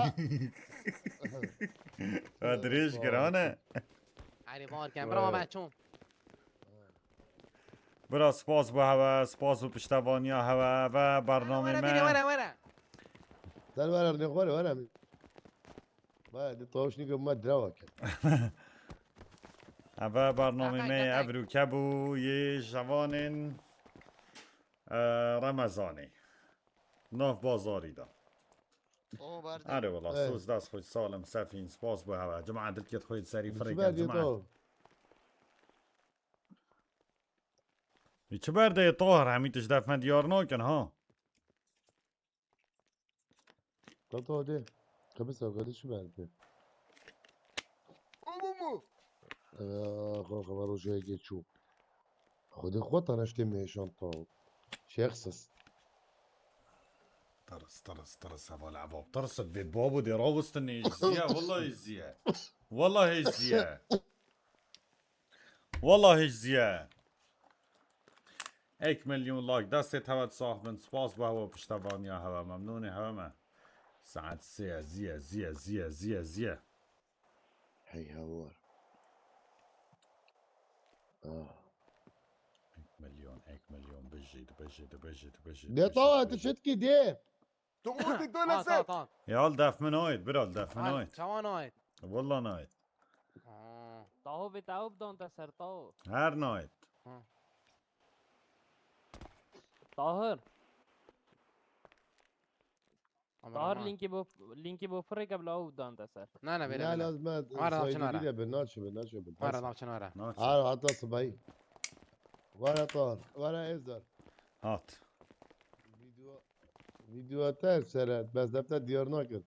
Ha, dirêj giran e. Erê, bar kem, bira me çûn. Bira, spas bo hewe, spas bo piştevaniya hewe ve bernamê Were, me. were, were, were. Ser were, ne were, were. Ba, di tawşnî ke me drawa kir. Eve bernamê Aha, me aha. Evrûke bû yê şevanên, e, Remezanê. Nav bazarî de. O berdin. Erê wela, Evet. soz dest xweş, salim, sefîn, spas bo hewe. Cuma dilkêt xwe serî Çi firêke, berdê cuma. to? Li çi berdê Tahir, hemî tişt def me diyar nakin ha? Kato de. Kıbrıs arkadaşı verdi. Umumu. Ee, kalk ama rojaya geçiyor. Xwedê xwe tane ştê mêşan taw. Şexsiz. Tırıs, tırıs, tırıs, heval ebab. Tırıs, vê babo dê rawustin ne, izziye, vallahi izziye. Vallahi izziye. Vallahi izziye. Ek milyon like, destê tevet sax bin, spas bo hewa piştevaniya hewa, memnunê hewa me. Saet sê, ziye, ziye, ziye, ziye, ziye. Hey hawar. Ah. Ek milyon, ek milyon, bijî, bijî, bijî, bijî. De tawa tu çitkî de. Tu mutik tu Tamam, lese. Tamam, tamam. Ya def min ait, bira def min Hadi, ait. Çawan ait. Vallahi ait. Aa, Taho vê taho bidan te ser taho. Her ait. Tahir. Aman, Tahir aman. Linkî bo linkî bo firêke bila ew bidan te ser. Ne ne, bere Ne bere. lazım ben. Var, ne yapacağım Saygı ara? Bile ben ne yapayım, ne yapayım? Var, ne yapacağım ara? Nasıl? Her hatta sıbayı. Var hatta. Var ezar. Hat. Video. Video te seret. Bes defter diyar nakir.